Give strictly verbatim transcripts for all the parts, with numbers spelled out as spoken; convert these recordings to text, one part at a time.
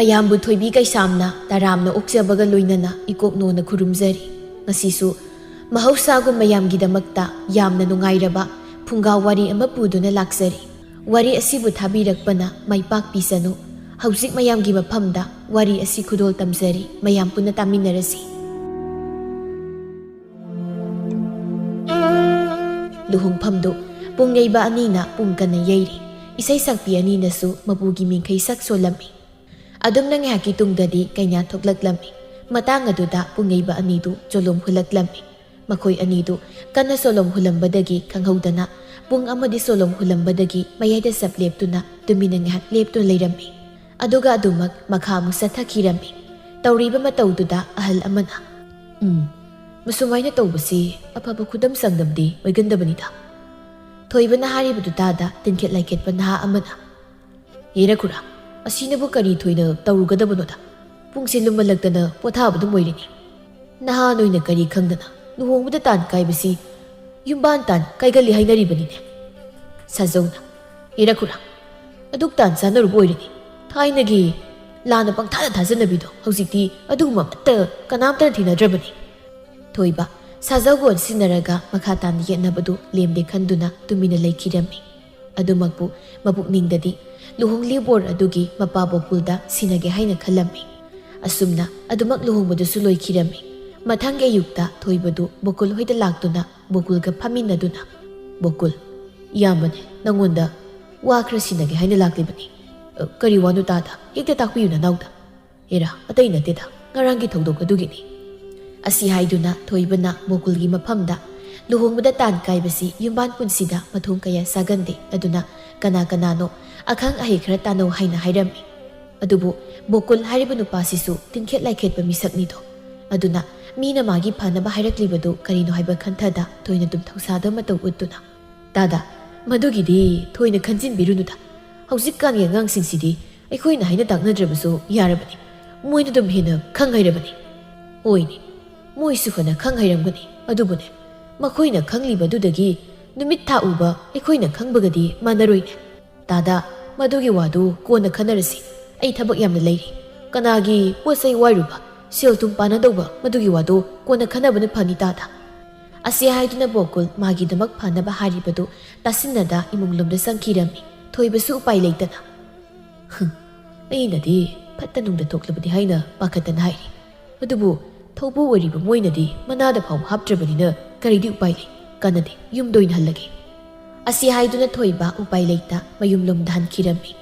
ꯃꯌꯥꯝꯕꯨ ꯊꯣꯏꯕꯤ ꯀꯩꯁꯥꯝꯅ ꯇꯔꯥꯝꯅ ꯑꯣꯛꯆꯕꯒ ꯂꯣꯏꯅꯅ ꯏꯀꯣꯛꯅꯣꯅ ꯈꯨꯔꯨꯝꯖꯔꯤ꯫ ꯉꯁꯤꯁꯨ ꯃꯍꯧꯁꯥꯒꯨꯝ ꯃꯌꯥꯝꯒꯤꯗꯃꯛꯇ ꯌꯥꯝꯅ ꯅꯨꯡꯉꯥꯏꯔꯕ ꯐꯨꯡꯒꯥ ꯋꯥꯔꯤ ꯑꯃ ꯄꯨꯗꯨꯅ ꯂꯥꯛꯆꯔꯤ꯫ ꯋꯥꯔꯤ ꯑꯁꯤꯕꯨ ꯊꯥꯕꯤꯔꯛꯄꯅ ꯃꯥꯏ ꯄꯥꯛꯄꯤꯁꯅꯨ꯫ ꯍꯧꯖꯤꯛ ꯃꯌꯥꯝꯒꯤ ꯃꯐꯝꯗ ꯋꯥꯔꯤ ꯑꯁꯤ ꯈꯨꯗꯣꯜ ꯇꯝꯖꯔꯤ, ꯃꯌꯥꯝ ꯄꯨꯟꯅ ꯇꯥꯃꯤꯟꯅꯔꯁꯤ꯫ ꯂꯨꯍꯣꯡꯐꯝꯗꯨ ꯄꯨꯡ ꯌꯩꯕ ꯑꯅꯤꯅ ꯄꯨꯡ ꯀꯟꯅ ꯌꯩꯔꯤ꯫ ꯏꯁꯩ ꯁꯛꯄꯤ ꯑꯅꯤꯅꯁꯨ ꯃꯄꯨꯒꯤ ꯃꯤꯡꯈꯩ ꯁꯛ ꯁꯣꯜꯂꯝꯃꯤ꯫ ꯑꯗꯨꯝꯅ ꯉꯥꯏꯍꯥꯛꯀꯤ ꯇꯨꯡꯗꯗꯤ ꯀꯩꯅꯥ ꯊꯣꯛꯂꯛꯂꯝꯃꯤ꯫ ꯃꯇꯥꯡ ꯑꯗꯨꯗ ꯄꯨꯡ ꯌꯩꯕ ꯑꯅꯤꯗꯨ ꯆꯣꯂꯣꯝ ꯍꯨꯜꯂꯛꯂꯝꯃꯤ꯫ ꯃꯈꯣꯏ ꯑꯅꯤꯗꯨ ꯀꯟꯅ ꯆꯣꯂꯣꯝ ꯍꯨꯜꯂꯝꯕꯗꯒꯤ ꯈꯪꯍꯧꯗꯅ ꯄꯨꯡ ꯑꯃꯗꯤ ꯆꯣꯂꯣꯝ ꯍꯨꯜꯂꯝꯕꯗꯒꯤ ꯃꯌꯥꯏꯗ ꯆꯞ ꯂꯦꯞꯇꯨꯅ ꯇꯨꯃꯤꯟꯅ ꯉꯥꯏꯍꯥꯛ ꯂꯦꯞꯇꯨꯅ ꯂꯩꯔꯝꯃꯤ꯫ ꯑꯗꯨꯒ ꯑꯗꯨꯃꯛ ꯃꯈꯥ ꯑꯃꯨꯛ ꯆꯠꯊꯈꯤꯔꯝꯃꯤ꯫ ꯇꯧꯔꯤꯕ ꯃꯇꯧꯗꯨꯗ ꯑꯍꯜ ꯑꯃꯅ, "ꯎꯝ, ꯃꯁꯨꯃꯥꯏꯅ ꯇꯧꯕꯁꯤ ꯑꯐꯕ ꯈꯨꯗꯝ ꯆꯥꯡꯗꯝꯗꯤ ꯑꯣꯏꯒꯟꯗꯕꯅꯤꯗ"꯫ ꯊꯣꯏꯕꯅ ꯍꯥꯏꯔꯤꯕꯗꯨ ꯇꯥꯗ ꯇꯤꯟꯈꯦꯠ ꯂꯥꯏꯈꯦꯠꯄ ꯅꯍꯥ ꯑꯃꯅ, "ꯍꯦꯔꯥ ꯈꯨꯔꯥ, ꯑꯁꯤꯅꯕꯨ ꯀꯔꯤ ꯊꯣꯏꯅ ꯇꯧꯔꯨꯒꯗꯕꯅꯣꯗ? ꯄꯨꯡꯁꯦ ꯂꯨꯝꯃꯜꯂꯛꯇꯅ ꯄꯣꯊꯥꯕꯗꯨꯝ ꯑꯣꯏꯔꯤꯅꯤ꯫ ꯅꯍꯥ ꯅꯣꯏꯅ ꯀꯔꯤ ꯈꯪꯗꯅ ꯂꯨꯍꯣꯡꯕꯗ ꯇꯥꯟ ꯀꯥꯏꯕꯁꯤ ꯌꯨꯝꯕꯥꯟ ꯇꯥꯟ ꯀꯥꯏꯒꯜꯂꯤ ꯍꯥꯏꯅꯔꯤꯕꯅꯤꯅꯦ"꯫ ꯁꯥꯖꯧꯅ, "ꯍꯦꯔꯥ ꯈꯨꯔꯥ, ꯑꯗꯨꯛ ꯇꯥꯟ ꯆꯥꯅꯔꯨꯕ ꯑꯣꯏꯔꯤꯅꯤ꯫ ꯊꯥꯏꯅꯒꯤ ꯂꯥꯟꯅ ꯄꯪꯊꯥꯗ ꯊꯥꯖꯅꯕꯤꯗꯣ ꯍꯧꯖꯤꯛꯇꯤ ꯑꯗꯨꯒꯨꯝꯕ ꯑꯃꯠꯇ ꯀꯅꯥꯝꯇꯅ ꯊꯦꯡꯅꯗ꯭ꯔꯕꯅꯤ"꯫ ꯊꯣꯏꯕ ꯁꯥꯖꯧꯒ ꯑꯣꯟꯁꯤꯟꯅꯔꯒ ꯃꯈꯥ ꯇꯥꯅ ꯌꯦꯠꯅꯕꯗꯨ ꯂꯦꯝꯗꯦ ꯈꯟꯗꯨꯅ ꯇꯨꯃꯤꯟꯅ ꯂꯩꯈꯤꯔꯝꯃꯤ꯫ ꯑꯗꯨꯃꯛꯄꯨ ꯃꯄꯨꯛꯅꯤꯡꯗꯗꯤ ꯂꯨꯍꯣꯡꯂꯤ ꯕꯣꯔ ꯑꯗꯨꯒꯤ ꯃꯄꯥ ꯕꯣꯀꯨꯜꯗ ꯁꯤꯟꯅꯒꯦ ꯍꯥꯏꯅ ꯈꯜꯂꯝꯃꯤ꯫ ꯑꯁꯨꯝꯅ ꯑꯗꯨꯃꯛ ꯂꯨꯍꯣꯡꯕꯗꯨꯁꯨ ꯂꯣꯏꯈꯤꯔꯝꯃꯤ꯫ ꯃꯊꯪꯒꯤ ꯑꯌꯨꯛꯇ ꯊꯣꯏꯕꯗꯨ ꯕꯣꯀꯨꯜ ꯍꯣꯏꯗ ꯂꯥꯛꯇꯨꯅ ꯕꯣꯀꯨꯜꯒ ꯐꯝꯃꯤꯟꯅꯗꯨꯅ, "ꯕꯣꯀꯨꯜ, ꯏꯌꯥꯝꯕꯅꯦ, ꯅꯪꯉꯣꯟꯗ ꯋꯥ ꯈꯔ ꯁꯤꯟꯅꯒꯦ ꯍꯥꯏꯅ ꯂꯥꯛꯂꯤꯕꯅꯤ"꯫ "ꯑ, ꯀꯔꯤ ꯋꯥꯅꯣ ꯇꯥꯗ? ꯍꯦꯛꯇ ꯇꯥꯛꯄꯤꯌꯨ ꯅꯅꯥꯎꯗ"꯫ "ꯍꯦꯔꯥ, ꯑꯇꯩ ꯅꯠꯇꯦꯗ, ꯉꯔꯥꯡꯒꯤ ꯊꯧꯗꯣꯛ ꯑꯗꯨꯒꯤꯅꯤ"꯫ ꯑꯁꯤ ꯍꯥꯏꯗꯨꯅ ꯊꯣꯏꯕꯅ ꯕꯣꯀꯨꯜꯒꯤ ꯃꯐꯝꯗ, "ꯂꯨꯍꯣꯡꯕꯗ ꯇꯥꯟ ꯀꯥꯏꯕꯁꯤ ꯌꯨꯝꯕꯥꯟ ꯄꯨꯟꯁꯤꯗ ꯃꯊꯣꯡ ꯀꯌꯥ ꯆꯥꯒꯟꯗꯦ, ꯑꯗꯨꯅ ꯀꯅꯥ ꯀꯅꯥꯅꯣ ꯑꯈꯪ ꯑꯍꯩ ꯈꯔ ꯇꯥꯟꯅꯧ" ꯍꯥꯏꯅ ꯍꯥꯏꯔꯝꯃꯤ꯫ ꯑꯗꯨꯕꯨ ꯕꯣꯀꯨꯜ ꯍꯥꯏꯔꯤꯕ ꯅꯨꯄꯥꯁꯤꯁꯨ ꯇꯤꯟꯈꯦꯠ ꯂꯥꯏꯈꯦꯠꯄ ꯃꯤꯁꯛꯅꯤꯗꯣ꯫ ꯑꯗꯨꯅ ꯃꯤꯅ ꯃꯥꯒꯤ ꯐꯅꯕ ꯍꯥꯏꯔꯛꯂꯤꯕꯗꯨ ꯀꯔꯤꯅꯣ ꯍꯥꯏꯕ ꯈꯟꯊꯗ ꯊꯣꯏꯅ ꯑꯗꯨꯝ ꯊꯧꯁꯥꯗꯕ ꯃꯇꯧ ꯎꯠꯇꯨꯅ, "ꯇꯥꯗ, ꯃꯗꯨꯒꯤꯗꯤ ꯊꯣꯏꯅ ꯈꯟꯖꯤꯟꯕꯤꯔꯨꯅꯨꯗ꯫ ꯍꯧꯖꯤꯛꯀꯥꯟꯒꯤ ꯑꯉꯥꯡꯁꯤꯡꯁꯤꯗꯤ ꯑꯩꯈꯣꯏꯅ ꯍꯥꯏꯅ ꯇꯥꯛꯅꯗ꯭ꯔꯕꯁꯨ ꯌꯥꯔꯕꯅꯤ꯫ ꯃꯣꯏꯅ ꯑꯗꯨꯝ ꯍꯦꯟꯅ ꯈꯪ ꯍꯩꯔꯕꯅꯤ"꯫ "ꯍꯣꯏꯅꯦ, ꯃꯣꯏꯁꯨ ꯐꯅ ꯈꯪ ꯍꯩꯔꯝꯒꯅꯤ꯫ ꯑꯗꯨꯕꯨꯅꯦ, ꯃꯈꯣꯏꯅ ꯈꯪꯂꯤꯕꯗꯨꯗꯒꯤ ꯅꯨꯃꯤꯠ ꯊꯥ ꯎꯕ ꯑꯩꯈꯣꯏꯅ ꯈꯪꯕꯒꯗꯤ ꯃꯥꯟꯅꯔꯣꯏꯅꯦ꯫ ꯇꯥꯗ, ꯃꯗꯨꯒꯤ ꯋꯥꯗꯨ ꯀꯣꯟꯅ ꯈꯟꯅꯔꯁꯤ꯫ "ꯑꯩ ꯊꯕꯛ ꯌꯥꯝꯅ ꯂꯩꯔꯤ꯫ ꯀꯅꯥꯒꯤ ꯄꯣꯠ ꯆꯩ ꯋꯥꯏꯔꯨꯕ, ꯁꯦꯜ ꯊꯨꯝ ꯄꯥꯅꯗꯧꯕ, ꯃꯗꯨꯒꯤ ꯋꯥꯗꯣ ꯀꯣꯟꯅ ꯈꯟꯅꯕꯅ ꯐꯅꯤ ꯇꯥꯗ"꯫ ꯑꯁꯤ ꯍꯥꯏꯗꯨꯅ ꯕꯣꯀꯨꯜ ꯃꯥꯒꯤꯗꯃꯛ ꯐꯅꯕ ꯍꯥꯏꯔꯤꯕꯗꯨ ꯇꯥꯁꯤꯟꯅꯗ ꯏꯃꯨꯡꯂꯣꯝꯗ ꯆꯪꯈꯤꯔꯝꯃꯤ꯫ ꯊꯣꯏꯕꯁꯨ ꯎꯄꯥꯏ ꯂꯩꯇꯅ, "ꯍꯨꯝ, ꯑꯩꯅꯗꯤ ꯐꯠꯇ ꯅꯨꯡꯗ ꯊꯣꯛꯂꯕꯗꯤ ꯍꯥꯏꯅ ꯄꯥꯈꯠꯇꯅ ꯍꯥꯏꯔꯤ꯫ ꯑꯗꯨꯕꯨ ꯊꯧꯕꯨ ꯑꯣꯏꯔꯤꯕ ꯃꯣꯏꯅꯗꯤ ꯃꯅꯥꯗ ꯐꯥꯎꯕ ꯍꯥꯞꯇ꯭ꯔꯕꯅꯤꯅ ꯀꯔꯤꯗꯤ ꯎꯄꯥꯏ ꯂꯩ? ꯀꯥꯟꯅꯗꯦ, ꯌꯨꯝꯗ ꯑꯣꯏꯅ ꯍꯜꯂꯒꯦ"꯫ ꯑꯁꯤ ꯍꯥꯏꯗꯨꯅ ꯊꯣꯏꯕ ꯎꯄꯥꯏ ꯂꯩꯇ ꯃꯌꯨꯝꯂꯣꯝꯗ ꯍꯟꯈꯤꯔꯝꯃꯤ꯫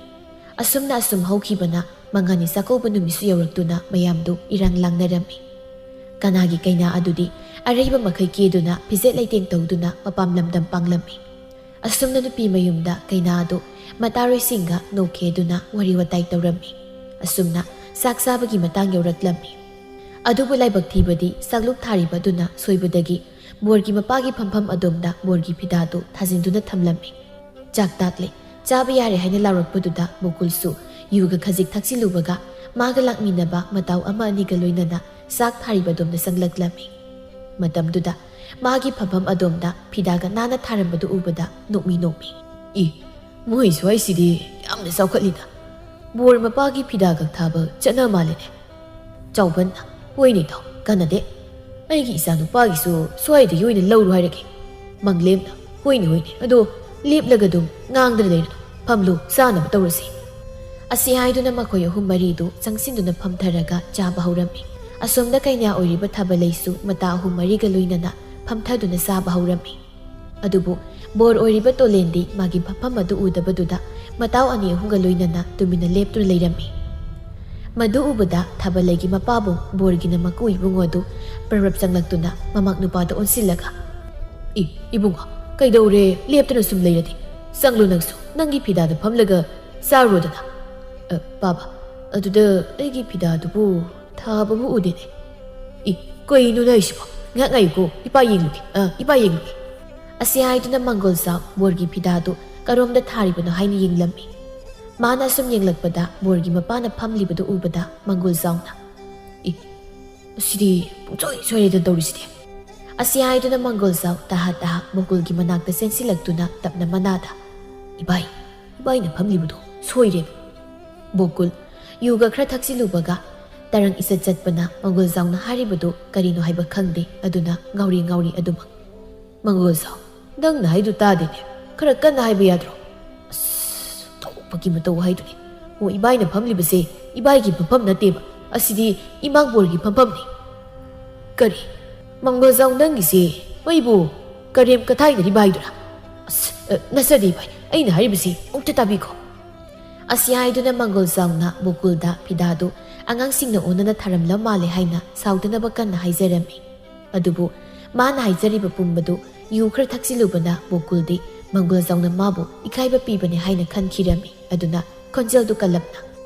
ꯑꯁꯨꯝꯅ ꯑꯁꯨꯝ ꯍꯧꯈꯤꯕꯅ ꯃꯉꯥꯅꯤ ꯆꯥꯛꯀꯧꯕ ꯅꯨꯃꯤꯠꯁꯨ ꯌꯧꯔꯛꯇꯨꯅ ꯃꯌꯥꯝꯗꯨ ꯏꯔꯥꯡ ꯂꯥꯡꯅꯔꯝꯃꯤ꯫ ꯀꯅꯥꯒꯤ ꯀꯩꯅꯥ ꯑꯗꯨꯗꯤ ꯑꯔꯩꯕ ꯃꯈꯩ ꯀꯦꯗꯨꯅ ꯐꯤꯖꯦꯠ ꯂꯩꯇꯦꯡ ꯇꯧꯗꯨꯅ ꯃꯄꯥꯝ ꯂꯝꯗꯝ ꯄꯥꯡꯂꯝꯃꯤ꯫ ꯑꯁꯨꯝꯅ ꯅꯨꯄꯤ ꯃꯌꯨꯝꯗ ꯀꯩꯅꯥ ꯑꯗꯨ ꯃꯇꯥꯔꯣꯏꯁꯤꯡꯒ ꯅꯣꯛꯈꯦꯗꯨꯅ ꯋꯥꯔꯤ ꯋꯥꯇꯥꯏ ꯇꯧꯔꯝꯃꯤ꯫ ꯑꯁꯨꯝꯅ ꯆꯥꯛ ꯆꯥꯕꯒꯤ ꯃꯇꯥꯡ ꯌꯧꯔꯛꯂꯝꯃꯤ꯫ ꯑꯗꯨꯕꯨ ꯂꯥꯏꯕꯛ ꯊꯤꯕꯗꯤ ꯆꯥꯛꯂꯨꯛ ꯊꯥꯔꯤꯕ ꯑꯗꯨꯅ ꯁꯣꯏꯕꯗꯒꯤ ꯕꯣꯔꯒꯤ ꯃꯄꯥꯒꯤ ꯐꯝꯐꯝ ꯑꯗꯣꯝꯗ ꯕꯣꯔꯒꯤ ꯐꯤꯗꯥꯗꯨ ꯊꯥꯖꯤꯟꯗꯨꯅ ꯊꯝꯂꯝꯃꯤ꯫ ꯆꯥꯛ ꯇꯥꯛꯂꯦ, ꯆꯥꯕ ꯌꯥꯔꯦ ꯍꯥꯏꯅ ꯂꯥꯎꯔꯛꯄꯗꯨꯗ ꯃꯨꯀꯨꯜꯁꯨ ꯌꯨꯒ ꯈꯖꯤꯛ ꯊꯛꯆꯤꯜꯂꯨꯕꯒ ꯃꯥꯒ ꯂꯥꯛꯃꯤꯟꯅꯕ ꯃꯇꯥꯎ ꯑꯃ ꯑꯅꯤꯒ ꯂꯣꯏꯅꯅ ꯆꯥꯛ ꯊꯥꯔꯤꯕ ꯑꯗꯣꯝꯗ ꯆꯪꯂꯛꯂꯝꯃꯤ꯫ ꯃꯇꯝꯗꯨꯗ ꯃꯥꯒꯤ ꯐꯝꯐꯝ ꯑꯗꯣꯝꯗ ꯐꯤꯗꯥꯒ ꯅꯥꯟꯅ ꯊꯥꯔꯝꯕꯗꯨ ꯎꯕꯗ ꯅꯣꯛꯃꯤ ꯅꯣꯛꯃꯤ, "ꯏ, ꯃꯣꯏ ꯁ꯭ꯋꯥꯏꯁꯤꯗꯤ ꯌꯥꯝꯅ ꯆꯥꯎꯈꯠꯂꯤꯗ꯫ ꯕꯣꯔ ꯃꯄꯥꯒꯤ ꯐꯤꯗꯥꯒ ꯊꯥꯕ ꯆꯠꯅ ꯃꯥꯜꯂꯦꯅꯦ"꯫ ꯆꯥꯎꯕꯟꯅ, "ꯍꯣꯏꯅꯦ ꯏꯇꯥꯎ, ꯀꯥꯟꯅꯗꯦ꯫ ꯑꯩꯒꯤ ꯏꯆꯥꯅꯨꯄꯥꯒꯤꯁꯨ ꯁ꯭ꯋꯥꯏꯗꯒꯤ ꯑꯣꯏꯅ ꯂꯧꯔꯣ ꯍꯥꯏꯔꯒꯦ"꯫ ꯃꯪꯂꯦꯝꯅ, "ꯍꯣꯏꯅꯦ, ꯍꯣꯏꯅꯦ, ꯑꯗꯣ ꯂꯦꯞꯂꯒ ꯑꯗꯨꯝ ꯉꯥꯡꯗꯅ ꯂꯩꯔꯅꯨ꯫ ꯐꯝꯂꯨ, ꯆꯥꯅꯕ ꯇꯧꯔꯁꯤ"꯫ ꯑꯁꯤ ꯍꯥꯏꯗꯨꯅ ꯃꯈꯣꯏ ꯑꯍꯨꯝ ꯃꯔꯤꯗꯨ ꯆꯪꯁꯤꯟꯗꯨꯅ ꯐꯝꯊꯔꯒ ꯆꯥꯕ ꯍꯧꯔꯝꯃꯤ꯫ ꯑꯁꯣꯝꯗ ꯀꯩꯅꯥ ꯑꯣꯏꯔꯤꯕ ꯊꯥꯕꯂꯩꯁꯨ ꯃꯇꯥ ꯑꯍꯨꯝ ꯃꯔꯤꯒ ꯂꯣꯏꯅꯅ ꯐꯝꯊꯗꯨꯅ ꯆꯥꯕ ꯍꯧꯔꯝꯃꯤ꯫ ꯑꯗꯨꯕꯨ ꯕꯣꯔ ꯑꯣꯏꯔꯤꯕ ꯇꯣꯂꯦꯟꯗꯤ ꯃꯥꯒꯤ ꯐꯝꯐꯝ ꯑꯗꯨ ꯎꯗꯕꯗꯨꯗ ꯃꯇꯥꯎ ꯑꯅꯤ ꯑꯍꯨꯝꯒ ꯂꯣꯏꯅꯅ ꯇꯨꯃꯤꯟꯅ ꯂꯦꯞꯇꯨꯅ ꯂꯩꯔꯝꯃꯤ꯫ ꯃꯗꯨ ꯎꯕꯗ ꯊꯥꯕꯂꯩꯒꯤ ꯃꯄꯥꯕꯨꯡ ꯕꯣꯔꯒꯤꯅ ꯃꯀꯨ ꯏꯕꯨꯡꯉꯣ ꯑꯗꯨ ꯄ꯭ꯔꯞ ꯄ꯭ꯔꯞ ꯆꯪꯂꯛꯇꯨꯅ ꯃꯃꯥꯛ ꯅꯨꯄꯥꯗ ꯑꯣꯟꯁꯤꯜꯂꯒ, "ꯏ, ꯏꯕꯨꯡꯉꯣ, ꯀꯩꯗꯧꯔꯦ ꯂꯦꯞꯇꯨꯅ ꯁꯨꯝ ꯂꯩꯔꯗꯤ? ꯆꯪꯂꯨ ꯅꯪꯁꯨ, ꯅꯪꯒꯤ ꯐꯤꯗꯥꯗ ꯐꯝꯂꯒ ꯆꯥꯔꯨꯔꯣꯗꯅ"꯫ "ꯑ, ꯄꯥꯕ, ꯑꯗꯨꯗ ꯑꯩꯒꯤ ꯐꯤꯗꯥꯗꯨꯕꯨ ꯊꯥꯕꯕꯨ ꯎꯗꯦꯅꯦ"꯫ "ꯏ, ꯀꯩꯅꯣꯅꯦ ꯍꯥꯏꯁꯤꯕꯣ? ꯉꯥꯏꯍꯥꯛ ꯉꯥꯏꯌꯨꯀꯣ, ꯏꯄꯥ ꯌꯦꯡꯂꯨꯒꯦ, ꯑ, ꯏꯄꯥ ꯌꯦꯡꯂꯨꯒꯦ"꯫ ꯑꯁꯤ ꯍꯥꯏꯗꯨꯅ ꯃꯪꯒꯣꯜꯖꯥꯎ ꯕꯣꯔꯒꯤ ꯐꯤꯗꯥꯗꯨ ꯀꯔꯣꯝꯗ ꯊꯥꯔꯤꯕꯅꯣ ꯍꯥꯏꯅ ꯌꯦꯡꯂꯝꯃꯤ꯫ ꯃꯥꯅ ꯑꯁꯨꯝ ꯌꯦꯡꯂꯛꯄꯗ ꯕꯣꯔꯒꯤ ꯃꯄꯥꯅ ꯐꯝꯂꯤꯕꯗꯨ ꯎꯕꯗ ꯃꯪꯒꯣꯜꯖꯥꯎꯅ, "ꯏ, ꯑꯁꯤꯗꯤ ꯄꯨꯡꯁꯣꯏ ꯁꯣꯏꯔꯦꯗ ꯇꯧꯔꯤꯁꯤꯗꯤ"꯫ ꯑꯁꯤ ꯍꯥꯏꯗꯨꯅ ꯃꯪꯒꯣꯜꯖꯥꯎ ꯇꯍꯥ ꯇꯍꯥ ꯕꯣꯀꯨꯜꯒꯤ ꯃꯅꯥꯛꯇ ꯆꯦꯟꯁꯤꯜꯂꯛꯇꯨꯅ ꯇꯞꯅ ꯃꯅꯥꯗ, "ꯏꯕꯥꯏ, ꯏꯕꯥꯏꯅ ꯐꯝꯂꯤꯕꯗꯣ ꯁꯣꯏꯔꯦꯕ"꯫ ꯕꯣꯀꯨꯜ, ꯌꯨꯒ ꯈꯔ ꯊꯛꯆꯤꯜꯂꯨꯕꯒ ꯇꯔꯪ ꯏꯆꯠ ꯆꯠꯄꯅ ꯃꯪꯒꯣꯜꯖꯥꯎꯅ ꯍꯥꯏꯔꯤꯕꯗꯨ ꯀꯔꯤꯅꯣ ꯍꯥꯏꯕ ꯈꯪꯗꯦ꯫ ꯑꯗꯨꯅ ꯉꯥꯎꯔꯤ ꯉꯥꯎꯔꯤ ꯑꯗꯨꯃꯛ꯫ "ꯃꯪꯒꯣꯜꯖꯥꯎ, ꯅꯪꯅ ꯍꯥꯏꯗꯨ ꯇꯥꯗꯦꯅꯦ꯫ ꯈꯔ ꯀꯟꯅ ꯍꯥꯏꯕ ꯌꯥꯗ꯭ꯔꯣ?" "ꯑꯁ, ꯇꯧꯕꯒꯤ ꯃꯇꯧ ꯍꯥꯏꯗꯨꯅꯤ꯫ ꯑꯣ, ꯏꯕꯥꯏꯅ ꯐꯝꯂꯤꯕꯁꯦ ꯏꯕꯥꯏꯒꯤ ꯐꯝꯐꯝ ꯅꯠꯇꯦꯕ꯫ ꯑꯁꯤꯗꯤ ꯏꯃꯥꯡꯕꯣꯔꯒꯤ ꯐꯝꯐꯝꯅꯤ꯫" "ꯀꯔꯤ? ꯃꯪꯒꯣꯜꯖꯥꯎ, ꯅꯪꯒꯤꯁꯦ ꯑꯩꯕꯨ ꯀꯔꯦꯝ ꯀꯊꯥꯏꯅꯔꯤꯕ ꯍꯥꯏꯗꯨꯔꯥ? ꯑꯁ, ꯑ, ꯅꯁꯗꯤ ꯏꯕꯥꯏ, ꯑꯩꯅ ꯍꯥꯏꯔꯤꯕꯁꯤ ꯑꯃꯨꯛꯇ ꯇꯥꯕꯤꯈꯣ꯫" ꯑꯁꯤ ꯍꯥꯏꯗꯨꯅ ꯃꯪꯒꯣꯜꯖꯥꯎꯅ ꯕꯣꯀꯨꯜꯗ ꯐꯤꯗꯥꯗꯨ ꯑꯉꯥꯡꯁꯤꯡꯅ ꯑꯣꯟꯅꯅ ꯊꯥꯔꯝꯂ ꯃꯥꯜꯂꯦ ꯍꯥꯏꯅ ꯁꯥꯎꯗꯅꯕ ꯀꯟꯅ ꯍꯥꯏꯖꯔꯝꯃꯤ꯫ ꯑꯗꯨꯕꯨ ꯃꯥꯅ ꯍꯥꯏꯖꯔꯤꯕ ꯄꯨꯝꯕꯗꯨ ꯌꯨ ꯈꯔ ꯊꯛꯆꯤꯜꯂꯨꯕꯅ ꯕꯣꯀꯨꯜꯗꯤ ꯃꯪꯒꯣꯜꯖꯥꯎꯅ ꯃꯥꯕꯨ ꯏꯀꯥꯏꯕ ꯄꯤꯕꯅꯦ ꯍꯥꯏꯅ ꯈꯟꯈꯤꯔꯝꯃꯤ꯫ ꯑꯗꯨꯅ ꯈꯣꯟꯖꯦꯜꯗꯨ ꯀꯜꯂꯞꯅ,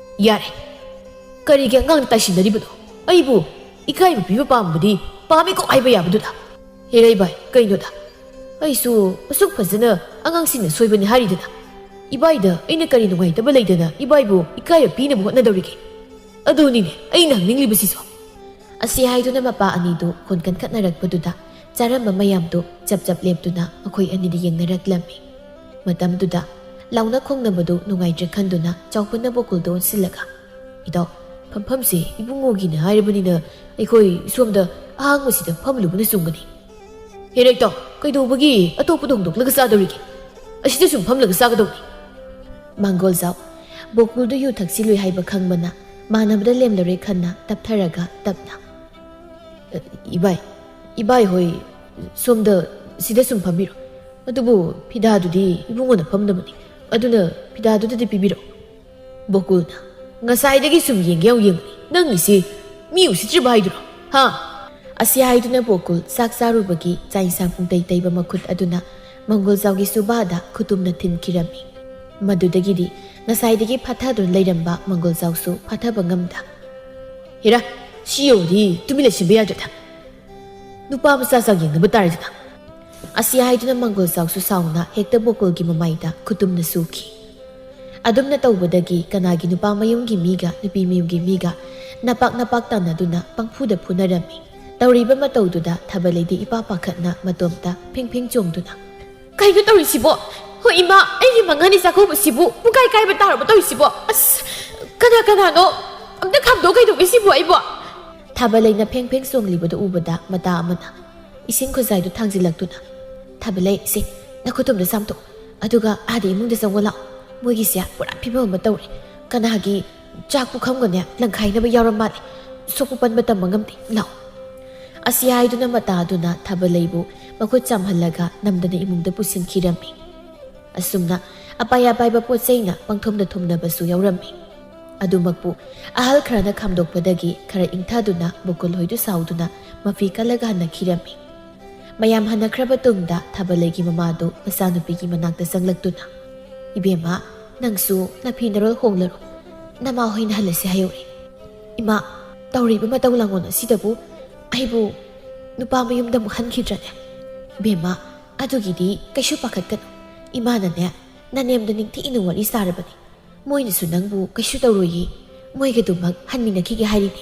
"ꯌꯥꯔꯦ, ꯀꯔꯤꯒꯤ ꯑꯉꯥꯡꯗ ꯇꯥꯏꯁꯤꯟꯅꯔꯤꯕꯅꯣ? ꯑꯩꯕꯨ ꯏꯀꯥꯏꯕ ꯄꯤꯕ ꯄꯥꯝꯕꯗꯤ ꯄꯥꯝꯃꯤꯀꯣ ꯍꯥꯏꯕ ꯌꯥꯕꯗꯨꯗ꯫" "ꯍꯦꯔꯩ ꯚꯥꯏ, ꯀꯩꯅꯣꯗ? ꯑꯩꯁꯨ ꯑꯁꯨꯛ ꯐꯖꯅ ꯑꯉꯥꯡꯁꯤꯡꯅ ꯁꯣꯏꯕꯅꯤ ꯍꯥꯏꯔꯤꯗꯅ꯫ ꯏꯕꯥꯏꯗ ꯑꯩꯅ ꯀꯔꯤ ꯅꯨꯡꯉꯥꯏꯇꯕ ꯂꯩꯗꯅ ꯏꯕꯥꯏꯕꯨ ꯏꯀꯥꯏꯕ ꯄꯤꯅꯕ ꯍꯣꯠꯅꯗꯧꯔꯤꯒꯦ? ꯑꯗꯨꯅꯤꯅꯦ ꯑꯩꯅ ꯍꯪꯅꯤꯡꯂꯤꯕꯁꯤꯁꯨ꯫" ꯑꯁꯤ ꯍꯥꯏꯗꯨꯅ ꯃꯄꯥ ꯑꯅꯤꯗꯨ ꯈꯣꯟ ꯀꯟꯈꯠꯅꯔꯛꯄꯗꯨꯗ ꯆꯥꯔꯝꯕ ꯃꯌꯥꯝꯗꯨ ꯆꯞ ꯆꯞ ꯂꯦꯞꯇꯨꯅ ꯃꯈꯣꯏ ꯑꯅꯤꯗ ꯌꯦꯡꯅꯔꯛꯂꯝꯃꯤ꯫ ꯃꯇꯝꯗꯨꯗ ꯂꯥꯎꯅ ꯈꯣꯡꯅꯕꯗꯨ ꯅꯨꯡꯉꯥꯏꯇ꯭ꯔꯦ ꯈꯟꯗꯨꯅ ꯆꯥꯎꯕꯅ ꯕꯣꯀꯨꯜꯗ ꯑꯣꯟꯁꯤꯜꯂꯒ, "ꯏꯇꯥꯎ, ꯐꯝꯐꯝꯁꯦ ꯏꯕꯨꯡꯉꯣꯒꯤꯅ ꯍꯥꯏꯔꯕꯅꯤꯅ ꯑꯩꯈꯣꯏ ꯁꯣꯝꯗ ꯑꯍꯥꯡꯕꯁꯤꯗ ꯐꯝꯂꯨꯕꯅ ꯆꯨꯝꯒꯅꯤ꯫" "ꯍꯦꯔꯩ ꯏꯇꯥꯎ, ꯀꯩꯗꯧꯕꯒꯤ ꯑꯇꯣꯞꯄꯗ ꯍꯣꯡꯗꯣꯛꯂꯒ ꯆꯥꯗꯧꯔꯤꯒꯦ? ꯑꯁꯤꯗ ꯁꯨꯝ ꯐꯝꯂꯒ ꯆꯥꯒꯗꯧꯅꯤ꯫" ꯃꯪꯒꯣꯜꯖꯥꯎ ꯕꯣꯀꯨꯜꯗꯨ ꯌꯨ ꯊꯛꯆꯤꯜꯂꯨꯏ ꯍꯥꯏꯕ ꯈꯪꯕꯅ ꯃꯥꯟꯅꯕꯗ ꯂꯦꯝꯂꯔꯣꯏ ꯈꯟꯅ ꯇꯞꯊꯔꯒ ꯇꯞꯅ, "ꯏꯕꯥꯏ, ꯏꯕꯥꯏ ꯍꯣꯏ ꯁꯣꯝꯗ ꯁꯤꯗ ꯁꯨꯝ ꯐꯝꯕꯤꯔꯣ꯫ ꯑꯗꯨꯕꯨ ꯐꯤꯗꯥꯗꯨꯗꯤ ꯏꯕꯨꯡꯉꯣꯅ ꯐꯝꯅꯕꯅꯤ꯫ ꯑꯗꯨꯅ ꯐꯤꯗꯥꯗꯨꯗꯗꯤ ꯄꯤꯕꯤꯔꯣ꯫" ꯕꯣꯀꯨꯜꯅ, "ꯉꯁꯥꯏꯗꯒꯤ ꯁꯨꯝ ꯌꯦꯡꯒꯦ ꯌꯦꯡꯉꯨ ꯌꯦꯡꯉꯨꯅꯤ꯫ ꯅꯪꯒꯤꯁꯤ ꯃꯤ ꯎꯁꯤꯠꯇ꯭ꯔꯤꯕ ꯍꯥꯏꯗꯨꯔꯣ? ꯍꯥ?" ꯑꯁꯤ ꯍꯥꯏꯗꯨꯅ ꯕꯣꯀꯨꯜ ꯆꯥꯛ ꯆꯥꯔꯨꯕꯒꯤ ꯆꯥꯛ ꯏꯟꯁꯥꯡ ꯄꯨꯡꯇꯩ ꯇꯩꯕ ꯃꯈꯨꯠ ꯑꯗꯨꯅ ꯃꯪꯒꯣꯜꯖꯥꯎꯒꯤ ꯁꯨꯕꯥꯗ ꯈꯨꯇꯨꯝꯅ ꯊꯤꯟꯈꯤꯔꯝꯃꯤ꯫ ꯃꯗꯨꯗꯒꯤꯗꯤ ꯉꯁꯥꯏꯗꯒꯤ ꯐꯥꯊꯗꯨꯅ ꯂꯩꯔꯝꯕ ꯃꯪꯒꯣꯜꯖꯥꯎꯁꯨ ꯐꯥꯊꯕ ꯉꯝꯗ, "ꯍꯦꯔꯥ, ꯁꯤ ꯌꯧꯔꯗꯤ ꯇꯨꯃꯤꯟ ꯂꯩꯁꯤꯟꯕ ꯌꯥꯗ꯭ꯔꯦꯗ꯫ ꯅꯨꯄꯥ ꯃꯆꯥ ꯆꯥꯡ ꯌꯦꯡꯅꯕ ꯇꯥꯔꯦꯗꯅ꯫" ꯑꯁꯤ ꯍꯥꯏꯗꯨꯅ ꯃꯪꯒꯣꯜꯖꯥꯎꯁꯨ ꯁꯥꯎꯅ ꯍꯦꯛꯇ ꯕꯣꯀꯨꯜꯒꯤ ꯃꯃꯥꯏꯗ ꯈꯨꯇꯨꯝꯅ ꯁꯨꯈꯤ꯫ ꯑꯗꯨꯝꯅ ꯇꯧꯕꯗꯒꯤ ꯀꯅꯥꯒꯤ ꯅꯨꯄꯥ ꯃꯌꯨꯝꯒꯤ ꯃꯤꯒ ꯅꯨꯄꯤ ꯃꯌꯨꯝꯒꯤ ꯃꯤꯒ ꯅꯄꯥꯛ ꯅꯄꯥꯛ ꯇꯥꯟꯅꯗꯨꯅ ꯄꯪꯐꯨꯗ ꯐꯨꯅꯔꯝꯃꯤ꯫ ꯇꯧꯔꯤꯕ ꯃꯇꯧꯗꯨꯗ ꯊꯥꯕꯜꯂꯩꯗꯤ ꯏꯄꯥ ꯄꯥꯈꯠꯅ ꯃꯇꯣꯝꯇ ꯐꯤꯡ ꯐꯤꯡ ꯆꯣꯡꯗꯨꯅ, "ꯀꯩꯅꯣ ꯇꯧꯔꯤꯁꯤꯕꯣ? "ꯍꯣꯏ ꯏꯃꯥ, ꯑꯩꯒꯤ ꯃꯉꯥꯅꯤ ꯆꯥꯛꯀꯧꯕꯁꯤꯕꯨ ꯄꯨꯡꯀꯥꯏ ꯀꯥꯏꯕ ꯇꯥꯔꯕ ꯇꯧꯔꯤꯁꯤꯕꯣ? ꯑꯁ, ꯀꯅꯥ ꯀꯅꯥꯅꯣ? ꯑꯝꯇ ꯈꯥꯝꯗꯣꯛꯑꯣ ꯀꯩꯗꯧꯒꯦ ꯁꯤꯕꯨ ꯑꯩꯕꯣ?" ꯊꯥꯕꯂꯩꯅ ꯐꯦꯡ ꯐꯦꯡ ꯆꯣꯡꯂꯤꯕꯗꯨ ꯎꯕꯗ ꯃꯇꯥ ꯑꯃꯅ ꯏꯁꯤꯡ ꯈꯨꯖꯥꯏꯗꯨ ꯊꯥꯡꯖꯤꯜꯂꯛꯇꯨꯅ, "ꯊꯥꯕꯂꯩ, ꯁꯦ, ꯅꯈꯨꯠꯇꯨꯝꯗ ꯆꯥꯝꯊꯣꯛ, ꯑꯗꯨꯒ ꯑꯥꯗ ꯏꯃꯨꯡꯗ ꯆꯪꯉꯣ ꯂꯥꯛꯑꯣ꯫ ꯃꯣꯏꯒꯤꯁꯦ ꯄꯨꯔꯥ ꯐꯤꯕꯝ ꯑꯃ ꯇꯧꯔꯦ꯫ ꯀꯅꯥꯒꯤ ꯆꯥꯛ ꯄꯨꯈꯝꯒꯅꯦ ꯂꯪꯈꯥꯏꯅꯕ ꯌꯥꯎꯔ ꯃꯥꯜꯂꯦ꯫ ꯁꯣꯛꯄ ꯄꯟꯕ ꯇꯝꯕ ꯉꯝꯗꯦ, ꯂꯥꯛꯑꯣ"꯫ ꯑꯁꯤ ꯍꯥꯏꯗꯨꯅ ꯃꯇꯥꯗꯨꯅ ꯊꯥꯕꯂꯩꯕꯨ ꯃꯈꯨꯠ ꯆꯥꯝꯍꯜꯂꯒ ꯅꯝꯗꯅ ꯏꯃꯨꯡꯗ ꯄꯨꯁꯤꯟꯈꯤꯔꯝꯃꯤ꯫ ꯑꯁꯨꯝꯅ ꯑꯄꯥꯏ ꯑꯄꯥꯏꯕ ꯄꯣꯠ ꯆꯩꯅ ꯄꯪꯊꯨꯝꯗ ꯊꯨꯝꯅꯕꯁꯨ ꯌꯥꯎꯔꯝꯃꯤ꯫ ꯑꯗꯨꯃꯛꯄꯨ ꯑꯍꯜ ꯈꯔꯅ ꯈꯥꯝꯗꯣꯛꯄꯗꯒꯤ ꯈꯔ ꯏꯪꯊꯗꯨꯅ ꯕꯣꯀꯨꯜ ꯍꯣꯏꯗꯨ ꯁꯥꯎꯗꯨꯅ ꯃꯐꯤ ꯀꯜꯂꯒ ꯍꯟꯅꯈꯤꯔꯝꯃꯤ꯫ ꯃꯌꯥꯝ ꯍꯟꯅꯈ꯭ꯔꯕ ꯇꯨꯡꯗ ꯊꯥꯕꯂꯩꯒꯤ ꯃꯃꯥꯗꯨ ꯃꯆꯥꯅꯨꯄꯤꯒꯤ ꯃꯅꯥꯛꯇ ꯆꯪꯂꯛꯇꯨꯅ, "ꯏꯕꯦꯝꯃ, ꯅꯪꯁꯨ ꯅꯐꯤ ꯅꯔꯣꯜ ꯍꯣꯡꯂꯔꯣ꯫ ꯅꯃꯥ ꯍꯣꯏꯅ ꯍꯜꯂꯁꯤ ꯍꯥꯏꯍꯧꯔꯦ꯫ ꯏꯃꯥ, ꯇꯧꯔꯤꯕ ꯃꯇꯧ ꯂꯥꯡꯑꯣꯟ ꯑꯁꯤꯗꯕꯨ ꯑꯩꯕꯨ ꯅꯨꯄꯥ ꯃꯌꯨꯝꯗ ꯑꯃꯨꯛ ꯍꯟꯈꯤꯗ꯭ꯔꯅꯦ? ꯏꯕꯦꯝꯃ, ꯑꯗꯨꯒꯤꯗꯤ ꯀꯩꯁꯨ ꯄꯥꯈꯠꯀꯅꯨ꯫ ꯏꯃꯥꯅꯅꯦ ꯅꯅꯦꯝꯗ ꯅꯤꯡꯊꯤꯅ ꯋꯥꯔꯤ ꯁꯥꯔꯕꯅꯤ꯫ ꯃꯣꯏꯅꯁꯨ ꯅꯪꯕꯨ ꯀꯩꯁꯨ ꯇꯧꯔꯣꯏꯌꯦ꯫ ꯃꯣꯏꯒꯗꯨꯃꯛ ꯍꯟꯃꯤꯟꯅꯈꯤꯒꯦ ꯍꯥꯏꯔꯤꯅꯦ꯫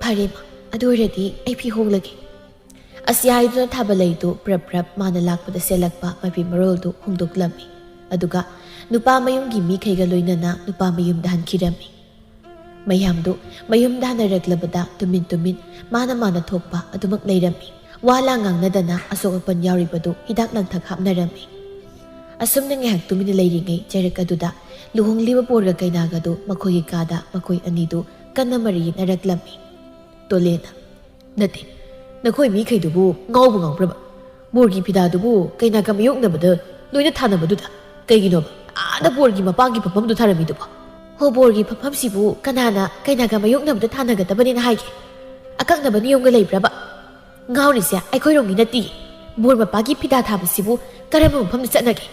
ꯐꯔꯦ ꯏꯃꯥ, ꯑꯗꯨ ꯑꯣꯏꯔꯗꯤ ꯑꯩ ꯐꯤ ꯍꯣꯡꯂꯒꯦ"꯫ ꯑꯁꯤ ꯍꯥꯏꯗꯨꯅ ꯊꯥꯕꯂꯩꯗꯨ ꯄ꯭ꯔꯞ ꯄ꯭ꯔꯞ ꯃꯥꯅ ꯂꯥꯛꯄꯗ ꯁꯦꯠꯂꯛꯄ ꯃꯐꯤ ꯃꯔꯣꯜꯗꯨ ꯍꯣꯡꯗꯣꯛꯂꯝꯃꯤ꯫ ꯑꯗꯨꯒ ꯅꯨꯄꯥ ꯃꯌꯨꯝꯒꯤ ꯃꯤꯈꯩꯒ ꯂꯣꯏꯅꯅ ꯅꯨꯄꯥ ꯃꯌꯨꯝꯗ ꯍꯟꯈꯤꯔꯝꯃꯤ꯫ ꯃꯌꯥꯝꯗꯨ ꯃꯌꯨꯝꯗ ꯍꯟꯅꯔꯛꯂꯕꯗ ꯇꯨꯃꯤꯟ ꯇꯨꯃꯤꯟ ꯃꯥꯅ ꯃꯥꯅ ꯊꯣꯛꯄ ꯑꯗꯨꯃꯛ ꯂꯩꯔꯝꯃꯤ꯫ ꯋꯥ ꯂꯥꯡ ꯉꯥꯡꯅꯗꯅ ꯑꯁꯣꯛ ꯑꯄꯟ ꯌꯥꯎꯔꯤꯕꯗꯨ ꯍꯤꯗꯥꯛ ꯂꯥꯡꯊꯛ ꯍꯥꯞꯅꯔꯝꯃꯤ꯫ ꯑꯁꯨꯝꯅ ꯉꯥꯏꯍꯥꯛ ꯇꯨꯃꯤꯟꯅ ꯂꯩꯔꯤꯉꯩ ꯆꯩꯔꯛ ꯑꯗꯨꯗ ꯂꯨꯍꯣꯡꯂꯤꯕ ꯕꯣꯔꯒ ꯀꯩꯅꯥꯒꯗꯨ ꯃꯈꯣꯏꯒꯤ ꯀꯥꯗ ꯃꯈꯣꯏ ꯑꯅꯤꯗꯨ ꯀꯟꯅ ꯃꯔꯩ ꯌꯦꯠꯅꯔꯛꯂꯝꯃꯤ꯫ ꯇꯣꯂꯦꯅ, "ꯅꯠꯇꯦ, ꯅꯈꯣꯏ ꯃꯤꯈꯩꯗꯨꯕꯨ ꯉꯥꯎꯕ ꯉꯥꯎꯕ꯭ꯔꯕ? ꯕꯣꯔꯒꯤ ꯐꯤꯗꯥꯗꯨꯕꯨ ꯀꯩꯅꯥꯒ ꯃꯌꯣꯛꯅꯕꯗ ꯂꯣꯏꯅ ꯊꯥꯅꯕꯗꯨꯗ ꯀꯩꯒꯤꯅꯣꯕ ꯑꯥꯗ ꯕꯣꯔꯒꯤ ꯃꯄꯥꯒꯤ ꯐꯝꯐꯝꯗꯨ ꯊꯥꯔꯝꯃꯤꯗꯨꯕꯣ? ꯍꯣ, ꯕꯣꯔꯒꯤ ꯐꯝꯐꯝꯁꯤꯕꯨ ꯀꯅꯥꯅ ꯀꯩꯅꯥꯒ ꯃꯌꯣꯛꯅꯕꯗ ꯊꯥꯅꯒꯗꯕꯅꯦꯅ ꯍꯥꯏꯒꯦ? ꯑꯀꯛꯅꯕ ꯅꯤꯌꯣꯝꯒ ꯂꯩꯕ꯭ꯔꯕ? ꯉꯥꯎꯔꯤꯁꯦ ꯑꯩꯈꯣꯏꯔꯣꯝꯒꯤ ꯅꯠꯇꯦ꯫ ꯕꯣꯔ ꯃꯄꯥꯒꯤ ꯐꯤꯗꯥ ꯊꯥꯕꯁꯤꯕꯨ ꯀꯔꯝꯕ ꯃꯐꯝꯗ ꯆꯠꯅꯒꯦ?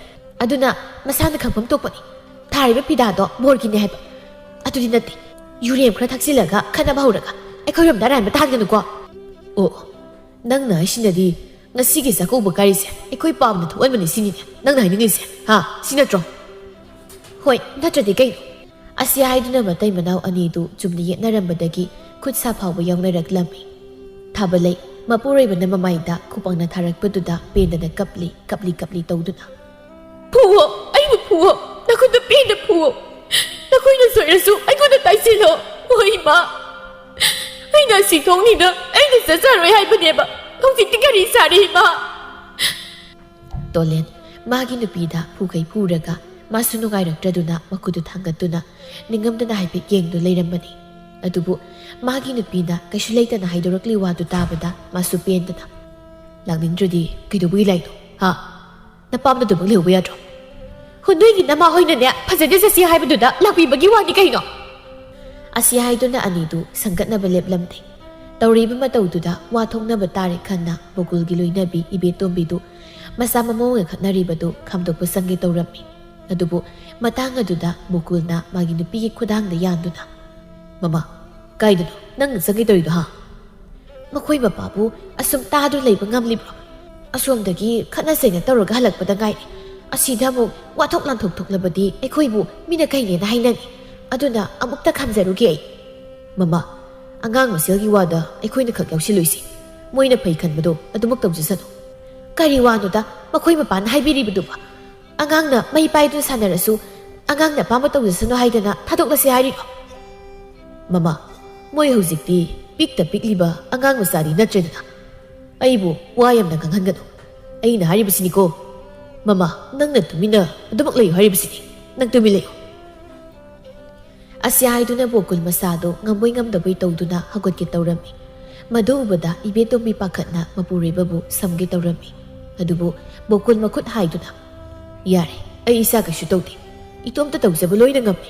ꯑꯗꯨꯅ ꯃꯁꯥꯅ ꯈꯪꯐꯝ ꯊꯣꯛꯄꯅꯤ꯫ ꯊꯥꯔꯤꯕ ꯐꯤꯗꯥꯗꯣ ꯕꯣꯔꯒꯤꯅꯦ ꯍꯥꯏꯕ꯫ ꯑꯗꯨꯗꯤ ꯅꯠꯇꯦ꯫ ꯌꯨꯔꯦꯝ ꯈꯔ ꯊꯛꯆꯤꯜꯂꯒ ꯈꯠꯅꯕ ꯍꯧꯔꯒ ꯑꯩꯈꯣꯏꯔꯣꯝꯗ ꯑꯔꯥꯟꯕ ꯇꯥꯍꯟꯒꯅꯨꯀꯣ꯫ ꯑꯣ, ꯅꯪꯅ ꯍꯥꯏꯁꯤꯅꯗꯤ ꯉꯁꯤꯒꯤ ꯆꯥꯛꯀꯧꯕ ꯀꯥꯏꯔꯤꯁꯦ ꯑꯩꯈꯣꯏ ꯄꯥꯝꯅ ꯊꯣꯛꯍꯟꯕꯅꯤ ꯁꯤꯅꯤꯅꯦ ꯅꯪꯅ ꯍꯥꯏꯅꯤꯡꯉꯤꯁꯦ, ꯍꯥ? ꯁꯤ ꯅꯠꯇ꯭ꯔꯣ? ꯍꯣꯏ, ꯅꯠꯇ꯭ꯔꯗꯤ ꯀꯩꯅꯣ? ꯑꯁꯤ ꯍꯥꯏꯗꯨꯅ ꯃꯇꯩ ꯃꯅꯥꯎ ꯑꯅꯤꯗꯨ ꯆꯨꯝꯅ ꯌꯦꯠꯅꯔꯝꯕꯗꯒꯤ ꯈꯨꯠ ꯁꯥ ꯐꯥꯎꯕ ꯌꯥꯎꯅꯔꯛꯂꯝꯃꯤ꯫ ꯊꯥꯕꯂꯩ ꯃꯄꯨꯔꯣꯏꯕꯅ ꯃꯃꯥꯏꯗ ꯈꯨꯄꯥꯛꯅ ꯊꯥꯔꯛꯄꯗꯨꯗ ꯄꯦꯟꯗꯅ ꯀꯞꯂꯤ, ꯀꯞꯂꯤ, ꯀꯞꯂꯤ ꯇꯧꯗꯨꯅ꯫ ꯐꯨꯋꯣ, ꯑꯩꯕꯨ ꯐꯨꯋꯣ, ꯅꯈꯨꯠꯇ ꯄꯦꯟꯅ ꯐꯨꯋꯣ꯫ ꯅꯈꯣꯏꯅ ꯁꯣꯏꯔꯁꯨ ꯑꯩꯉꯣꯟꯗ ꯇꯥꯏꯁꯤꯜꯂꯣ꯫ ꯍꯣꯏ, ꯏꯃꯥ, ꯑꯩꯅ ꯑꯁꯤ ꯊꯣꯡꯅꯤꯅ ꯑꯩꯅ ꯆꯠꯆꯔꯣꯏ ꯍꯥꯏꯕꯅꯦꯕ꯫ ꯍꯧꯖꯤꯛꯇꯤ ꯀꯔꯤ ꯁꯥꯔꯤ, ꯏꯃꯥ? ꯇꯣꯂꯦꯟ ꯃꯥꯒꯤ ꯅꯨꯄꯤꯗ ꯐꯨꯈꯩ ꯐꯨꯔꯒ ꯃꯥꯁꯨ ꯅꯨꯡꯉꯥꯏꯔꯛꯇ꯭ꯔꯗꯨꯅ ꯃꯈꯨꯠꯇꯨ ꯊꯥꯡꯒꯠꯇꯨꯅ ꯅꯤꯡꯉꯝꯗꯅ ꯍꯥꯏꯐꯦꯠ ꯌꯦꯡꯗꯨ ꯂꯩꯔꯝꯕꯅꯤ꯫ ꯑꯗꯨꯕꯨ ꯃꯥꯒꯤ ꯅꯨꯄꯤꯅ ꯀꯩꯁꯨ ꯂꯩꯇꯅ ꯍꯥꯏꯗꯣꯔꯛꯂꯤ ꯋꯥꯗꯨ ꯇꯥꯕꯗ ꯃꯥꯁꯨ ꯄꯦꯟꯗꯅ, "ꯂꯥꯛꯅꯤꯡꯗ꯭ꯔꯗꯤ ꯀꯩꯗꯧꯕꯒꯤ ꯂꯥꯛꯏꯅꯣ, ꯍꯥ? ꯅꯄꯥꯝꯗ ꯑꯗꯨꯃꯛ ꯂꯩꯍꯧꯕ ꯌꯥꯗ꯭ꯔꯣ? ꯍꯣ, ꯅꯣꯏꯒꯤ ꯅꯃꯥ ꯍꯣꯏꯅꯅꯦ ꯐꯖꯗꯦ ꯆꯠꯁꯤ ꯍꯥꯏꯕꯗꯨꯗ ꯂꯥꯛꯄꯤꯕꯒꯤ ꯋꯥꯅꯤ ꯀꯩꯅꯣ?" ꯑꯁꯤ ꯍꯥꯏꯗꯨꯅ ꯑꯅꯤꯗꯨ ꯁꯪꯒꯠꯅꯕ ꯂꯦꯞꯂꯝꯗꯦ꯫ ꯇꯧꯔꯤꯕ ꯃꯇꯧꯗꯨꯗ ꯋꯥ ꯊꯣꯛꯅꯕ ꯇꯥꯔꯦ ꯈꯟꯅ ꯕꯣꯀꯨꯜꯒꯤ ꯂꯣꯏꯅꯕꯤ ꯏꯕꯦꯇꯣꯝꯕꯤꯗꯨ ꯃꯆꯥ ꯃꯃꯧꯒ ꯈꯠꯅꯔꯤꯕꯗꯨ ꯈꯥꯝꯗꯣꯛꯄ ꯆꯪꯒꯦ ꯇꯧꯔꯝꯃꯤ꯫ ꯑꯗꯨꯕꯨ ꯃꯇꯥꯡ ꯑꯗꯨꯗ ꯕꯣꯀꯨꯜꯅ ꯃꯥꯒꯤ ꯅꯨꯄꯤꯒꯤ ꯈꯨꯗꯥꯡꯗ ꯌꯥꯟꯗꯨꯅ, "ꯃꯃꯥ, ꯀꯥꯏꯗꯅꯣ ꯅꯪꯅ ꯆꯪꯒꯦ ꯇꯧꯔꯤꯗꯣ, ꯍꯥ? ꯃꯈꯣꯏ ꯃꯄꯥꯕꯨ ꯑꯁꯨꯝ ꯇꯥꯗꯨꯅ ꯂꯩꯕ ꯉꯝꯂꯤꯕ꯭ꯔꯣ? ꯑꯁꯣꯝꯗꯒꯤ ꯈꯠꯅ ꯆꯩꯅ ꯇꯧꯔꯒ ꯍꯜꯂꯛꯄꯗ ꯉꯥꯏꯔꯤ꯫ ꯑꯁꯤꯗ ꯑꯃꯨꯛ ꯋꯥꯊꯣꯛ ꯂꯥꯟꯊꯣꯛ ꯊꯣꯛꯂꯕꯗꯤ ꯑꯩꯈꯣꯏꯕꯨ ꯃꯤꯅ ꯀꯩꯅꯦꯅ ꯍꯥꯏꯅꯅꯤ꯫ ꯑꯗꯨꯅ ꯑꯃꯨꯛꯇ ꯈꯥꯝꯖꯔꯨꯒꯦ ꯑꯩ꯫" "ꯃꯃꯥ, ꯑꯉꯥꯡ ꯃꯁꯦꯜꯒꯤ ꯋꯥꯗ ꯑꯩꯈꯣꯏꯅ ꯈꯛ ꯌꯥꯎꯁꯤꯜꯂꯣꯏꯁꯤ꯫ ꯃꯣꯏꯅ ꯐꯩ ꯈꯟꯕꯗꯣ ꯑꯗꯨꯃꯛ ꯇꯧꯖꯁꯅꯨ꯫" "ꯀꯔꯤ ꯋꯥꯅꯣꯗ ꯃꯈꯣꯏ ꯃꯄꯥꯅ ꯍꯥꯏꯕꯤꯔꯤꯕꯗꯨꯕ? ꯑꯉꯥꯡꯅ ꯃꯩ ꯄꯥꯏꯗꯨꯅ ꯁꯥꯟꯅꯔꯁꯨ ꯑꯉꯥꯡꯅ ꯑꯄꯥꯝꯕ ꯇꯧꯖꯁꯅꯨ ꯍꯥꯏꯗꯅ ꯊꯥꯗꯣꯛꯂꯁꯤ ꯍꯥꯏꯔꯤꯕ?" "ꯃꯃꯥ, ꯃꯣꯏ ꯍꯧꯖꯤꯛꯇꯤ ꯄꯤꯛꯇ ꯄꯤꯛꯂꯤꯕ ꯑꯉꯥꯡ ꯃꯆꯥꯗꯤ ꯅꯠꯇ꯭ꯔꯦꯗꯅ꯫ ꯑꯩꯕꯨ ꯋꯥ ꯌꯥꯝꯅ ꯉꯥꯡꯍꯟꯒꯅꯨ꯫ ꯑꯩꯅ ꯍꯥꯏꯔꯤꯕꯁꯤꯅꯤꯀꯣ꯫ ꯃꯃꯥ, ꯅꯪꯅ ꯇꯨꯃꯤꯟꯅ ꯑꯗꯨꯃꯛ ꯂꯩꯌꯨ ꯍꯥꯏꯔꯤꯕꯁꯤꯅꯤ꯫ ꯅꯪ ꯇꯨꯃꯤꯟ ꯂꯩꯌꯨ꯫" ꯑꯁꯤ ꯍꯥꯏꯗꯨꯅ ꯕꯣꯀꯨꯜ ꯃꯁꯥꯗꯣ ꯉꯝꯕꯣꯏ ꯉꯝꯗꯕꯣꯏ ꯇꯧꯗꯨꯅ ꯍꯧꯒꯠꯀꯦ ꯇꯧꯔꯝꯃꯤ꯫ ꯃꯗꯨ ꯎꯕꯗ ꯏꯕꯦꯇꯣꯝꯕꯤ ꯄꯥꯈꯠꯅ ꯃꯄꯨꯔꯣꯏꯕꯕꯨ ꯁꯝꯒꯦ ꯇꯧꯔꯝꯃꯤ꯫ ꯑꯗꯨꯕꯨ ꯕꯣꯀꯨꯜ ꯃꯈꯨꯠ ꯍꯥꯏꯗꯨꯅ, "ꯌꯥꯔꯦ, ꯑꯩ ꯏꯁꯥ ꯀꯩꯁꯨ ꯇꯧꯗꯦ꯫ ꯏꯇꯣꯝꯇ ꯇꯧꯖꯕ ꯂꯣꯏꯅ ꯉꯝꯃꯤ꯫"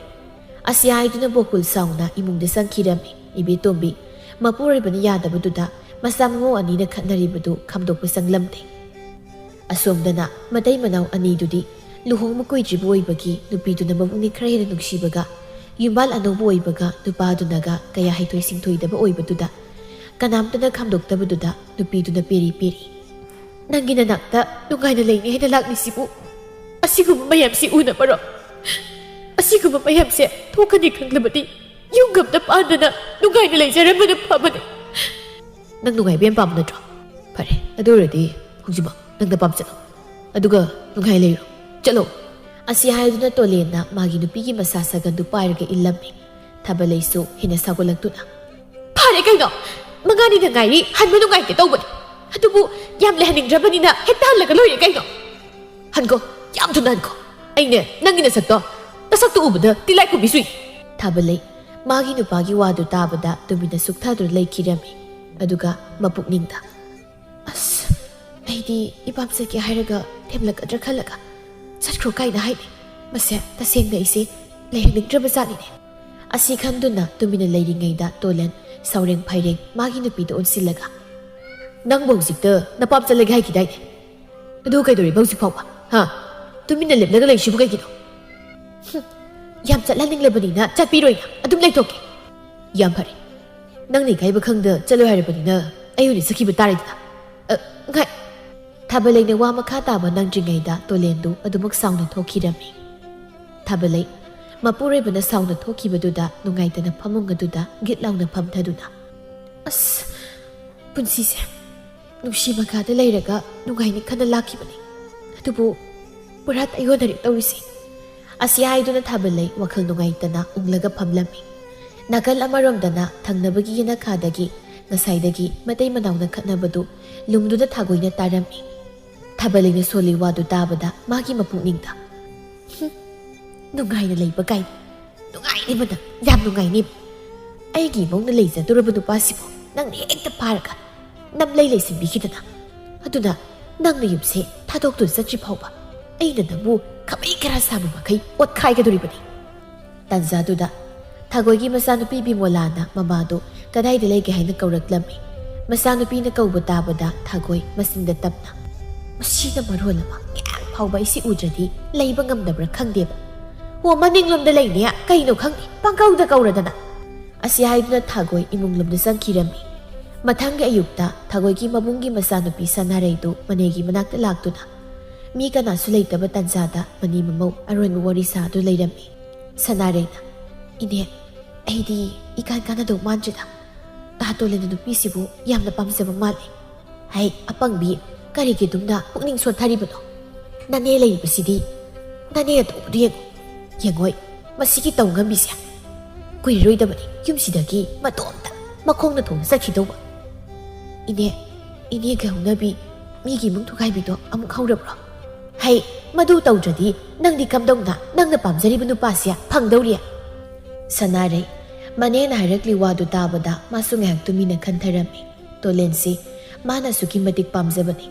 ꯑꯁꯤ ꯍꯥꯏꯗꯨꯅ ꯕꯣꯀꯨꯜ ꯁꯥꯎꯅ ꯏꯃꯨꯡꯗ ꯆꯪꯈꯤꯔꯝꯃꯤ꯫ ꯏꯕꯦꯇꯣꯝꯕꯤ ꯃꯄꯨꯔꯣꯏꯕꯅ ꯌꯥꯗꯕꯗꯨꯗ ꯃꯆꯥ ꯃꯃꯧ ꯑꯅꯤꯅ ꯈꯠꯅꯔꯤꯕꯗꯨ ꯈꯥꯝꯗꯣꯛꯄ ꯆꯪꯂꯝꯗꯦ꯫ ꯑꯁꯣꯝꯗꯅ ꯃꯇꯩ ꯃꯅꯥꯎ ꯑꯅꯤꯗꯨꯗꯤ ꯂꯨꯍꯣꯡꯕ ꯀꯨꯏꯗ꯭ꯔꯤꯕ ꯑꯣꯏꯕꯒꯤ ꯅꯨꯄꯤꯗꯨꯅ ꯃꯕꯨꯛꯅꯤꯡ ꯈꯔ ꯍꯦꯟꯅ ꯅꯨꯡꯁꯤꯕꯒ ꯌꯨꯝꯕꯥꯜ ꯑꯅꯧꯕ ꯑꯣꯏꯕꯒ ꯅꯨꯄꯥꯗꯨꯅꯒ ꯀꯌꯥ ꯍꯩꯊꯣꯏ ꯁꯤꯡꯊꯣꯏꯗꯕ ꯑꯣꯏꯕꯗꯨꯗ ꯀꯅꯥꯝꯇꯅ ꯈꯥꯝꯗꯣꯛꯇꯕꯗꯨꯗ ꯅꯨꯄꯤꯗꯨꯅ ꯄꯦꯔꯤ ꯄꯦꯔꯤ, "ꯅꯪꯒꯤ ꯅꯅꯥꯛꯇ ꯅꯨꯡꯉꯥꯏꯅ ꯂꯩꯅꯤ ꯍꯥꯏꯅ ꯂꯥꯛꯂꯤꯁꯤꯕꯨ ꯑꯁꯤꯒꯨꯝꯕ ꯃꯌꯥꯝꯁꯤ ꯎꯅꯕꯔꯣ? ꯑꯁꯤꯒꯨꯝꯕ ꯃꯌꯥꯝꯁꯦ ꯊꯣꯛꯀꯅꯤ ꯈꯪꯂꯕꯗꯤ ꯌꯨꯝꯒ ꯑꯝꯇ ꯄꯥꯟꯗꯅ ꯅꯨꯡꯉꯥꯏꯅ ꯂꯩꯖꯔꯝꯕꯅ ꯐꯕꯅꯤ꯫" "ꯅꯪ ꯅꯨꯡꯉꯥꯏꯕ ꯌꯥꯝ ꯄꯥꯝꯕ ꯅꯠꯇ꯭ꯔꯣ? ꯐꯔꯦ, ꯑꯗꯨ ꯑꯣꯏꯔꯗꯤ ꯍꯧꯖꯤꯛꯃꯛ ꯅꯪ ꯅꯄꯥꯝ ꯆꯠꯂꯣ꯫ ꯑꯗꯨꯒ ꯅꯨꯡꯉꯥꯏ ꯂꯩꯔꯣ꯫ "ꯆꯠꯂꯣ!" ꯑꯁꯤ ꯍꯥꯏꯗꯨꯅ ꯇꯣꯂꯦꯟꯅ ꯃꯥꯒꯤ ꯅꯨꯄꯤꯒꯤ ꯃꯁꯥ ꯁꯒꯟꯗꯨ ꯄꯥꯏꯔꯒ ꯏꯜꯂꯝꯃꯤ꯫ ꯊꯥꯕꯂꯩꯁꯨ ꯍꯦꯟꯅ ꯁꯥꯎꯒꯠꯂꯛꯇꯨꯅ, "ꯐꯔꯦ ꯀꯩꯅꯣ, ꯃꯉꯥꯅꯤꯗ ꯉꯥꯏꯔꯤ, ꯍꯟꯕ ꯅꯨꯡꯉꯥꯏꯇꯦ ꯇꯧꯕꯅꯤ꯫ ꯑꯗꯨꯕꯨ ꯌꯥꯝ ꯂꯩꯍꯟꯅꯤꯡꯗ꯭ꯔꯕꯅꯤꯅ ꯍꯦꯛꯇ ꯍꯜꯂꯒ ꯂꯣꯏꯔꯦ ꯀꯩꯅꯣ꯫ ꯍꯟꯈꯣ, ꯌꯥꯝ ꯊꯨꯅ ꯍꯟꯈꯣ꯫ ꯑꯩꯅꯦ ꯅꯪꯒꯤ ꯅꯁꯛꯇꯣ, ꯅꯁꯛꯇꯣ ꯎꯕꯗ ꯇꯤꯜꯂꯥꯏꯈꯨꯝꯕꯤ ꯆꯨꯏ꯫" ꯊꯥꯕꯂꯩ ꯃꯥꯒꯤ ꯅꯨꯄꯥꯒꯤ ꯋꯥꯗꯨ ꯇꯥꯕꯗ ꯇꯨꯃꯤꯟꯅ ꯁꯨꯛꯊꯗꯨꯅ ꯂꯩꯈꯤꯔꯝꯃꯤ꯫ ꯑꯗꯨꯒ ꯃꯄꯨꯛꯅꯤꯡꯗ, "ꯑꯁ, ꯑꯩꯗꯤ ꯏꯄꯥꯝ ꯆꯠꯀꯦ ꯍꯥꯏꯔꯒ ꯊꯦꯝꯂꯛꯀꯗ꯭ꯔꯥ ꯈꯜꯂꯒ ꯆꯠꯈ꯭ꯔꯣ ꯀꯥꯏꯅ ꯍꯥꯏꯅꯤ꯫ ꯃꯁꯦ ꯇꯁꯦꯡꯅ ꯑꯩꯁꯦ ꯂꯩꯍꯟꯅꯤꯡꯗ꯭ꯔꯕ ꯖꯥꯠꯅꯤꯅꯦ꯫" ꯑꯁꯤ ꯈꯟꯗꯨꯅ ꯇꯨꯃꯤꯟꯅ ꯂꯩꯔꯤꯉꯩꯗ ꯇꯣꯂꯦꯟ ꯁꯥꯎꯔꯦꯡ ꯐꯩꯔꯦꯡ ꯃꯥꯒꯤ ꯅꯨꯄꯤꯗ ꯑꯣꯟꯁꯤꯜꯂꯒ, "ꯅꯪꯕꯨ ꯍꯧꯖꯤꯛꯇ ꯅꯄꯥꯝ ꯆꯠꯂꯒꯦ ꯍꯥꯏꯈꯤꯗꯥꯏꯅꯦ? ꯑꯗꯨ ꯀꯩꯗꯧꯔꯤꯕ ꯍꯧꯖꯤꯛ ꯐꯥꯎꯕ? ꯍꯥ? ꯇꯨꯃꯤꯟꯅ ꯂꯦꯞꯂꯒ ꯂꯩꯁꯤꯕꯨ ꯀꯩꯒꯤꯅꯣ?" "ꯍꯨꯝ, ꯌꯥꯝ ꯆꯠꯍꯟꯅꯤꯡꯂꯕꯅꯤꯅ ꯆꯠꯄꯤꯔꯣꯏꯅ ꯑꯗꯨꯝ ꯂꯩꯊꯣꯛꯀꯦ꯫" "ꯌꯥꯝ ꯐꯔꯦ꯫ ꯅꯪꯅ ꯏꯀꯥꯏꯕ ꯈꯪꯗ ꯆꯠꯂꯣꯏ ꯍꯥꯏꯔꯕꯅꯤꯅ ꯑꯩ ꯑꯣꯏꯅ ꯆꯠꯈꯤꯕ ꯇꯥꯔꯦꯗꯅ꯫" "ꯑ, ꯉꯥꯏ!" ꯊꯥꯕꯂꯩꯅ ꯋꯥ ꯃꯈꯥ ꯇꯥꯕ ꯅꯪꯗ꯭ꯔꯤꯉꯩꯗ ꯇꯣꯂꯦꯟꯗꯨ ꯑꯗꯨꯃꯛ ꯁꯥꯎꯅ ꯊꯣꯛꯈꯤꯔꯝꯃꯤ꯫ ꯊꯥꯕꯂꯩ ꯃꯄꯨꯔꯣꯏꯕꯅ ꯁꯥꯎꯅ ꯊꯣꯛꯈꯤꯕꯗꯨꯗ ꯅꯨꯡꯉꯥꯏꯇꯅ ꯐꯃꯨꯡ ꯑꯗꯨꯗ ꯒꯤꯠ ꯂꯥꯎꯅ ꯐꯝꯊꯗꯨꯅ, "ꯑꯁ, ꯄꯨꯟꯁꯤꯁꯦ ꯅꯨꯡꯁꯤ ꯃꯈꯥꯗ ꯂꯩꯔꯒ ꯅꯨꯡꯉꯥꯏꯅꯤ ꯈꯟꯅ ꯂꯥꯛꯈꯤꯕꯅꯤ꯫ ꯑꯗꯨꯕꯨ ꯄꯨꯔꯥ ꯇꯥꯏꯑꯣꯟꯅꯔꯦ ꯇꯧꯔꯤꯁꯦ꯫" ꯑꯁꯤ ꯍꯥꯏꯗꯨꯅ ꯊꯥꯕꯂꯩ ꯋꯥꯈꯜ ꯅꯨꯡꯉꯥꯏꯇꯅ ꯎꯪꯂꯒ ꯐꯝꯂꯝꯃꯤ꯫ ꯅꯥꯀꯜ ꯑꯃꯔꯣꯝꯗꯅ ꯊꯪꯅꯕꯒꯤ ꯌꯦꯅꯈꯥꯗꯒꯤ ꯉꯁꯥꯏꯗꯒꯤ ꯃꯇꯩ ꯃꯅꯥꯎꯅ ꯈꯠꯅꯕꯗꯨ ꯂꯨꯝꯗꯨꯅ ꯊꯥꯒꯣꯏꯅ ꯇꯥꯔꯝꯃꯤ꯫ ꯊꯥꯕꯂꯩꯅ ꯁꯣꯜꯂꯤ ꯋꯥꯗꯨ ꯇꯥꯕꯗ ꯃꯥꯒꯤ ꯃꯄꯨꯛꯅꯤꯡꯗ, "ꯍꯨꯝ, ꯅꯨꯡꯉꯥꯏꯅ ꯂꯩꯕ ꯀꯥꯏꯅ꯫ ꯅꯨꯡꯉꯥꯏꯅꯤꯕ ꯅꯪ, ꯌꯥꯝ ꯅꯨꯡꯉꯥꯏꯅꯤꯕ꯫ ꯑꯩꯒꯤ ꯏꯃꯧꯅ ꯂꯩꯖꯗꯧꯔꯕ ꯅꯨꯄꯥꯁꯤꯕꯨ ꯅꯪꯅ ꯍꯦꯛꯇ ꯐꯥꯔꯒ ꯅꯝꯂꯩ ꯂꯩꯁꯤꯟꯕꯤꯈꯤꯗꯅ꯫ ꯑꯗꯨꯅ ꯅꯪꯅ ꯌꯨꯝꯁꯦ ꯊꯥꯗꯣꯛꯇꯨꯅ ꯆꯠꯇ꯭ꯔꯤ ꯐꯥꯎꯕ ꯑꯩꯅ ꯅꯪꯕꯨ ꯈꯥꯕꯩ ꯈꯔ ꯁꯥꯡꯕ ꯃꯈꯩ ꯑꯣꯠꯈꯥꯏꯒꯗꯧꯔꯤꯕꯅꯤ꯫" ꯇꯥꯟꯖꯥꯗꯨꯗ ꯊꯥꯒꯣꯏꯒꯤ ꯃꯆꯥꯅꯨꯄꯤ ꯕꯤꯃꯣꯂꯥꯅ ꯃꯃꯥꯗꯨ ꯀꯗꯥꯏꯗ ꯂꯩꯒꯦ ꯍꯥꯏꯅ ꯀꯧꯔꯛꯂꯝꯃꯤ꯫ ꯃꯆꯥꯅꯨꯄꯤꯅ ꯀꯧꯕ ꯇꯥꯕꯗ ꯊꯥꯒꯣꯏ ꯃꯆꯤꯟꯗ ꯇꯞꯅ, "ꯃꯁꯤꯅ ꯃꯔꯣꯜ ꯑꯃ ꯉꯥꯏꯍꯥꯛ ꯐꯥꯎꯕ ꯑꯩꯁꯤ ꯎꯗ꯭ꯔꯗꯤ ꯂꯩꯕ ꯉꯝꯗꯕ꯭ꯔꯥ ꯈꯪꯗꯦꯕ꯫ ꯑꯣ, ꯃꯅꯤꯡꯂꯣꯝꯗ ꯂꯩꯅꯦ, ꯀꯩꯅꯣ ꯈꯪꯗꯦ, ꯄꯪꯀꯧꯗ ꯀꯧꯔꯗꯅ꯫" ꯑꯁꯤ ꯍꯥꯏꯗꯨꯅ ꯊꯥꯒꯣꯏ ꯏꯃꯨꯡꯂꯣꯝꯗ ꯆꯪꯈꯤꯔꯝꯃꯤ꯫ ꯃꯊꯪꯒꯤ ꯑꯌꯨꯛꯇ ꯊꯥꯒꯣꯏꯒꯤ ꯃꯕꯨꯡꯒꯤ ꯃꯆꯥꯅꯨꯄꯤ ꯁꯅꯥꯔꯩꯗꯨ ꯃꯅꯦꯒꯤ ꯃꯅꯥꯛꯇ ꯂꯥꯛꯇꯨꯅ ꯃꯤ ꯀꯅꯥꯁꯨ ꯂꯩꯇꯕ ꯇꯥꯟꯖꯥꯗ ꯃꯅꯦ ꯃꯃꯧ ꯑꯔꯣꯟꯕ ꯋꯥꯔꯤ ꯁꯥꯗꯨ ꯂꯩꯔꯝꯃꯤ꯫ ꯁꯅꯥꯔꯩꯅ, "ꯏꯅꯦ, ꯑꯩꯗꯤ ꯏꯀꯥꯟ ꯀꯥꯟꯅꯗꯧ ꯃꯥꯟꯗ꯭ꯔꯦꯗ꯫ ꯇꯥ ꯇꯣꯂꯦꯟꯗ ꯅꯨꯄꯤꯁꯤꯕꯨ ꯌꯥꯝꯅ ꯄꯥꯝꯖꯕ ꯃꯥꯜꯂꯦ꯫ ꯍꯩ, ꯑꯄꯪꯕꯤ, ꯀꯔꯤꯒꯤ ꯑꯗꯨꯝꯅ ꯄꯨꯛꯅꯤꯡ ꯁꯣꯟꯊꯔꯤꯕꯅꯣ? ꯅꯅꯦ ꯂꯩꯔꯤꯕꯁꯤꯗꯤ ꯅꯅꯦꯅ ꯇꯧꯕꯗꯨ ꯌꯦꯡꯉꯨ꯫ ꯌꯦꯡꯉꯣꯏ, ꯃꯁꯤꯒꯤ ꯇꯧ ꯉꯝꯃꯤꯁꯦ꯫ ꯀꯨꯏꯔꯔꯣꯏꯗꯕꯅꯤ ꯌꯨꯝꯁꯤꯗꯒꯤ ꯃꯇꯣꯝꯇ ꯃꯈꯣꯡꯅ ꯊꯣꯡꯅ ꯆꯠꯈꯤꯗꯧꯕ꯫ ꯏꯅꯦ, ꯏꯅꯦꯒꯤ ꯍꯧꯅꯕꯤ, ꯃꯤꯒꯤ ꯏꯃꯨꯡ ꯊꯨꯒꯥꯏꯕꯤꯗꯣ ꯑꯃꯨꯛ ꯍꯧꯔꯕ꯭ꯔꯣ? ꯍꯩ, ꯃꯗꯨ ꯇꯧꯗ꯭ꯔꯗꯤ ꯅꯪꯗꯤ ꯀꯝꯗꯧꯅ ꯅꯪꯅ ꯄꯥꯝꯖꯔꯤꯕ ꯅꯨꯄꯥꯁꯦ ꯐꯪꯗꯧꯔꯤ? ꯁꯅꯥꯔꯩ, ꯃꯅꯦꯅ ꯍꯥꯏꯔꯛꯂꯤ ꯋꯥꯗꯨ ꯇꯥꯕꯗ ꯃꯥꯁꯨ ꯉꯥꯏꯍꯥꯛ ꯇꯨꯃꯤꯟꯅ ꯈꯟꯊꯔꯝꯃꯤ꯫ ꯇꯣꯂꯦꯟꯁꯤ ꯃꯥꯅ ꯑꯁꯨꯛꯀꯤ ꯃꯇꯤꯛ ꯄꯥꯝꯖꯕꯅꯤ꯫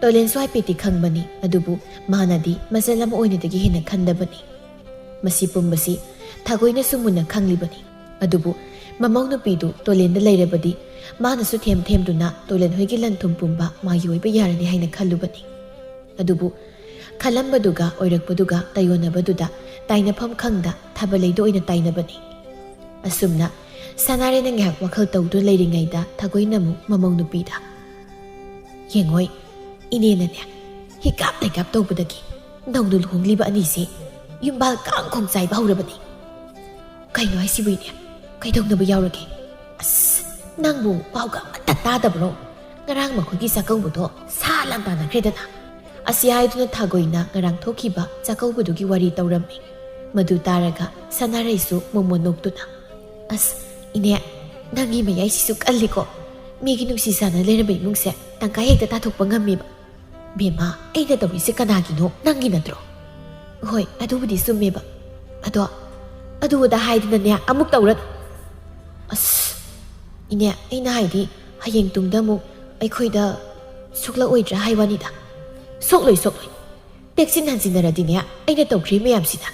ꯇꯣꯂꯦꯟꯁꯨ ꯍꯥꯏꯐꯦꯠꯇꯤ ꯈꯪꯕꯅꯤ, ꯑꯗꯨꯕꯨ ꯃꯥꯅꯗꯤ ꯃꯆꯜ ꯑꯃ ꯑꯣꯏꯅꯗꯒꯤ ꯍꯦꯟꯅ ꯈꯟꯗꯕꯅꯤ꯫ ꯃꯁꯤ ꯄꯨꯝꯕꯁꯤ ꯊꯥꯒꯣꯏꯅꯁꯨ ꯃꯨꯟꯅ ꯈꯪꯂꯤꯕꯅꯤ꯫ ꯑꯗꯨꯕꯨ ꯃꯃꯧ ꯅꯨꯄꯤꯗꯨ ꯇꯣꯂꯦꯟꯗ ꯂꯩꯔꯕꯗꯤ ꯃꯥꯅꯁꯨ ꯊꯦꯝ ꯊꯦꯝꯗꯨꯅ ꯇꯣꯂꯦꯟ ꯍꯣꯏꯒꯤ ꯂꯟ ꯊꯨꯝ ꯄꯨꯝꯕ ꯃꯥꯒꯤ ꯑꯣꯏꯕ ꯌꯥꯔꯅꯤ ꯍꯥꯏꯅ ꯈꯜꯂꯨꯕꯅꯤ꯫ ꯑꯗꯨꯕꯨ ꯈꯜꯂꯝꯕꯗꯨꯒ ꯑꯣꯏꯔꯛꯄꯗꯨꯒ ꯇꯥꯏꯌꯣꯟꯅꯕꯗꯨꯗ ꯇꯥꯏꯅꯐꯝ ꯈꯪꯗ ꯊꯥꯕꯂꯩꯗ ꯑꯣꯏꯅ ꯇꯥꯏꯅꯕꯅꯤ꯫ ꯑꯁꯨꯝꯅ ꯁꯅꯥꯔꯩꯅ ꯉꯥꯏꯍꯥꯛ ꯋꯥꯈꯜ ꯇꯧꯗꯨꯅ ꯂꯩꯔꯤꯉꯩꯗ ꯊꯥꯒꯣꯏꯅ ꯑꯃꯨꯛ ꯃꯃꯧ ꯅꯨꯄꯤꯗ, "ꯌꯦꯡꯉꯣꯏ, ꯏꯅꯦꯅꯅꯦ ꯍꯤꯀꯥꯞ ꯂꯩꯀꯥꯞ ꯇꯧꯕꯗꯒꯤ ꯅꯧꯅ ꯂꯨꯍꯣꯡꯂꯤꯕ ꯑꯅꯤꯁꯦ ꯌꯨꯝꯕꯥꯜ ꯀꯥꯡꯈꯣꯡ ꯆꯥꯏꯕ ꯍꯧꯔꯕꯅꯤ꯫ ꯀꯩꯅꯣ ꯍꯥꯏꯁꯤꯕꯨ ꯏꯅꯦ? ꯀꯩꯗꯧꯅꯕ ꯌꯥꯎꯔꯒꯦ? ꯑꯁ, ꯅꯪꯕꯨ ꯄꯥꯎꯒ ꯑꯃꯠꯇ ꯇꯥꯗꯕ꯭ꯔꯣ? ꯉꯔꯥꯡ ꯃꯈꯣꯏꯒꯤ ꯆꯥꯛꯀꯧꯕꯗꯣ ꯁꯥ ꯂꯥꯟ ꯇꯥꯟꯅꯈ꯭ꯔꯦꯗꯅ?" ꯑꯁꯤ ꯍꯥꯏꯗꯨꯅ ꯊꯥꯒꯣꯏꯅ ꯉꯔꯥꯡ ꯊꯣꯛꯈꯤꯕ ꯆꯥꯛꯀꯧꯕꯗꯨꯒꯤ ꯋꯥꯔꯤ ꯇꯧꯔꯝꯃꯤ꯫ ꯃꯗꯨ ꯇꯥꯔꯒ ꯁꯅꯥꯔꯩꯁꯨ ꯃꯣꯃꯣꯟ ꯅꯣꯛꯇꯨꯅ, "ꯑꯁ, ꯏꯅꯦ, ꯅꯪꯒꯤ ꯃꯌꯥꯏꯁꯤꯁꯨ ꯀꯜꯂꯤꯀꯣ꯫ ꯃꯤꯒꯤ ꯅꯨꯡꯁꯤ ꯆꯥꯟꯅ ꯂꯩꯔꯝꯕ ꯏꯃꯨꯡꯁꯦ ꯇꯪꯈꯥꯏ ꯍꯦꯛꯇ ꯇꯥꯊꯣꯛꯄ ꯉꯝꯃꯦꯕ꯫ ꯕꯦꯝꯃ, ꯑꯩꯅ ꯇꯧꯔꯤꯁꯦ ꯀꯅꯥꯒꯤꯅꯣ? ꯅꯪꯒꯤ ꯅꯠꯇ꯭ꯔꯣ?" "ꯍꯣꯏ, ꯑꯗꯨꯕꯨꯗꯤ ꯆꯨꯝꯃꯦꯕ꯫ ꯑꯗꯣ ꯑꯗꯨ ꯑꯗꯥ ꯍꯥꯏꯗꯅꯅꯦ ꯑꯃꯨꯛ ꯇꯧꯔ-" "ꯑꯁ, ꯏꯅꯦ, ꯑꯩꯅ ꯍꯥꯏꯗꯤ ꯍꯌꯦꯡ ꯇꯨꯡꯗ ꯑꯃꯨꯛ ꯑꯩꯈꯣꯏꯗ ꯁꯣꯛꯂꯛꯑꯣꯏꯗ꯭ꯔꯥ ꯍꯥꯏ ꯋꯥꯅꯤꯗ꯫" "ꯁꯣꯛꯂꯣꯏ, ꯁꯣꯛꯂꯣꯏ꯫ ꯇꯦꯛꯁꯤꯟ ꯍꯟꯖꯤꯟꯅꯔꯗꯤꯅꯦ ꯑꯩꯅ ꯇꯧꯈ꯭ꯔꯤ ꯃꯌꯥꯝꯁꯤꯗ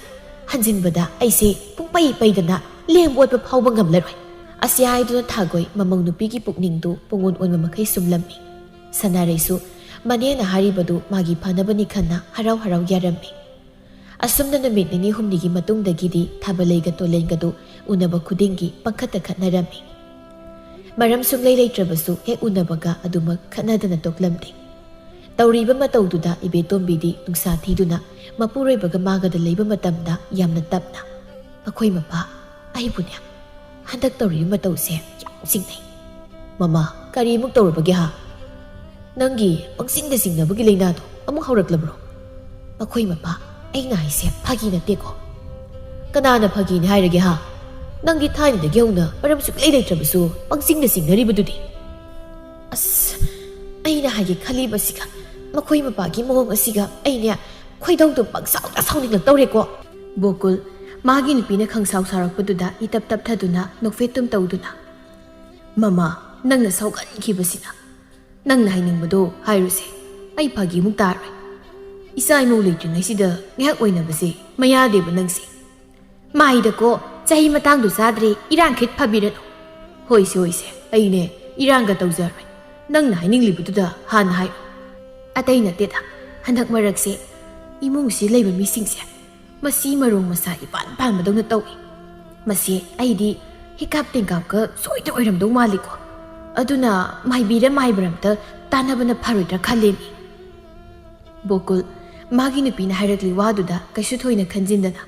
ꯍꯟꯖꯤꯟꯕꯗ ꯑꯩꯁꯦ ꯄꯨꯡꯄꯩ ꯄꯩꯗꯅ ꯂꯦꯡꯕ ꯑꯣꯠꯄ ꯐꯥꯎꯕ ꯉꯝꯂꯔꯣꯏ꯫" ꯑꯁꯤ ꯍꯥꯏꯗꯨꯅ ꯊꯥꯒꯣꯏ ꯃꯃꯧ ꯅꯨꯄꯤꯒꯤ ꯄꯨꯛꯅꯤꯡꯗꯨ ꯄꯨꯡꯑꯣꯟ ꯑꯣꯟꯕ ꯃꯈꯩ ꯁꯨꯝꯂꯝꯃꯤ꯫ ꯁꯅꯥꯔꯩꯁꯨ ꯃꯅꯦꯅ ꯍꯥꯏꯔꯤꯕꯗꯨ ꯃꯥꯒꯤ ꯐꯅꯕꯅꯤ ꯈꯟꯅ ꯍꯔꯥꯎ ꯍꯔꯥꯎ ꯌꯥꯔꯝꯃꯤ꯫ ꯑꯁꯨꯝꯅ ꯅꯨꯃꯤꯠ ꯅꯤꯅꯤ ꯍꯨꯝꯅꯤꯒꯤ ꯃꯇꯨꯡꯗꯒꯤꯗꯤ ꯊꯥꯕꯂꯩꯒ ꯇꯣꯂꯦꯟꯒꯗꯨ ꯎꯅꯕ ꯈꯨꯗꯤꯡꯒꯤ ꯄꯪꯈꯠꯇ ꯈꯠꯅꯔꯝꯃꯤ꯫ ꯃꯔꯝ ꯁꯨꯡꯂꯩ ꯂꯩꯇ꯭ꯔꯕꯁꯨ ꯍꯦꯛ ꯎꯅꯕꯒ ꯑꯗꯨꯃꯛ ꯈꯠꯅꯗꯅ ꯇꯣꯛꯂꯝꯗꯦ꯫ ꯇꯧꯔꯤꯕ ꯃꯇꯧꯗꯨꯗ ꯏꯕꯦꯇꯣꯝꯕꯤꯗꯤ ꯅꯨꯡꯁꯥ ꯊꯤꯗꯨꯅ ꯃꯄꯨꯔꯣꯏꯕꯒ ꯃꯥꯒꯗ ꯂꯩꯕ ꯃꯇꯝꯗ ꯌꯥꯝꯅ ꯇꯞꯅ, "ꯃꯈꯣꯏ ꯃꯄꯥ ꯑꯩꯕꯨꯅꯦ ꯍꯟꯗꯛ ꯇꯧꯔꯤꯕ ꯃꯇꯧꯁꯦ ꯌꯥꯝ ꯆꯤꯡꯅꯩ꯫" "ꯃꯃꯥ, ꯀꯔꯤꯃꯨꯛ ꯇꯧꯔꯕꯒꯦ ꯍꯥ? ꯅꯪꯒꯤ ꯄꯪꯆꯤꯡꯗ ꯆꯤꯡꯅꯕꯒꯤ ꯂꯩꯅꯥꯗꯣ ꯑꯃꯨꯛ ꯍꯧꯔꯛꯂꯕ꯭ꯔꯣ?" "ꯃꯈꯣꯏ ꯃꯄꯥ ꯑꯩꯅ ꯍꯥꯏꯁꯦ ꯐꯥꯒꯤ ꯅꯠꯇꯦꯀꯣ꯫ ꯀꯅꯥꯅ ꯐꯥꯒꯤꯅꯤ ꯍꯥꯏꯔꯒꯦ ꯍꯥ? ꯅꯪꯗꯤ ꯊꯥꯏꯅꯗꯒꯤ ꯍꯧꯅ ꯃꯔꯝ ꯁꯨꯛꯂꯩ ꯂꯩꯇ꯭ꯔꯕꯁꯨ ꯄꯪꯆꯤꯡꯗ ꯆꯤꯡꯅꯔꯤꯕꯗꯨꯗꯤ꯫ ꯑꯁ, ꯑꯩꯅ ꯍꯥꯏꯒꯦ ꯈꯜꯂꯤꯕꯁꯤꯒ ꯃꯈꯣꯏ ꯃꯄꯥꯒꯤ ꯃꯑꯣꯡ ꯑꯁꯤꯒ ꯑꯩꯅꯦ ꯈꯣꯏꯗꯧꯗꯣ ꯄꯪꯁꯥꯎꯗ ꯁꯥꯎꯅꯤꯡꯂꯛꯇꯧꯔꯦꯀꯣ꯫ ꯕꯣꯀꯨꯜ ꯃꯥꯒꯤ ꯅꯨꯄꯤꯅ ꯈꯪꯁꯥꯎ ꯁꯥꯎꯔꯛꯄꯗꯨꯗ ꯏꯇꯞ ꯇꯞꯊꯗꯨꯅ ꯅꯣꯛꯐꯦꯠꯇꯨꯝ ꯇꯧꯗꯨꯅ, "ꯃꯃꯥ, ꯅꯪꯅ ꯁꯥꯎꯒꯟꯈꯤꯕꯁꯤꯅ꯫ ꯅꯪꯅ ꯍꯥꯏꯅꯤꯡꯕꯗꯣ ꯍꯥꯏꯔꯨꯁꯦ꯫ ꯑꯩ ꯐꯥꯒꯤꯃꯨꯛ ꯇꯥꯔꯣꯏ꯫ ꯏꯆꯥ ꯏꯃꯧ ꯂꯩꯇ꯭ꯔꯤꯉꯩꯁꯤꯗ ꯉꯥꯏꯍꯥꯛ ꯑꯣꯏꯅꯕꯁꯦ ꯃꯌꯥꯗꯦꯕ ꯅꯪꯁꯦ꯫ ꯃꯥꯏꯗꯀꯣ, ꯆꯍꯤ ꯃꯇꯥꯡꯗꯣ ꯆꯥꯗ꯭ꯔꯦ, ꯏꯔꯥꯡ ꯈꯤꯠ ꯐꯕꯤꯔꯅꯨ꯫ ꯍꯣꯏꯁꯦ, ꯍꯣꯏꯁꯦ, ꯑꯩꯅꯦ ꯏꯔꯥꯡꯒ ꯇꯧꯖꯔꯣꯏ꯫ ꯅꯪꯅ ꯍꯥꯏꯅꯤꯡꯂꯤꯕꯗꯨꯗ ꯍꯥꯟꯅ ꯍꯥꯏꯌꯨ꯫ ꯑꯇꯩ ꯅꯠꯇꯦꯗ, ꯍꯟꯗꯛ ꯃꯔꯛꯁꯦ ꯏꯃꯨꯡꯁꯤ ꯂꯩꯕ ꯃꯤꯁꯤꯡꯁꯦ ꯃꯁꯤ ꯃꯔꯣꯡ ꯃꯁꯥ ꯏꯄꯥꯟ ꯄꯥꯟꯕꯗꯧꯅ ꯇꯧꯏ꯫ ꯃꯁꯤ ꯑꯩꯗꯤ ꯍꯤꯀꯥꯞ ꯇꯦꯡꯀꯥꯞꯀ ꯁꯣꯏꯗ ꯑꯣꯏꯔꯝꯗꯧ ꯃꯥꯜꯂꯤꯀꯣ꯫ ꯑꯗꯨꯅ ꯃꯥꯏꯕꯤꯔ ꯃꯥꯏꯕꯔ ꯑꯝꯇ ꯇꯥꯟꯅꯕꯅ ꯐꯔꯣꯏꯗ꯭ꯔꯥ ꯈꯜꯂꯦꯅꯦ꯫" ꯕꯣꯀꯨꯜ ꯃꯥꯒꯤ ꯅꯨꯄꯤꯅ ꯍꯥꯏꯔꯛꯂꯤ ꯋꯥꯗꯨꯗ ꯀꯩꯁꯨ ꯊꯣꯏꯅ ꯈꯟꯖꯤꯟꯗꯅ,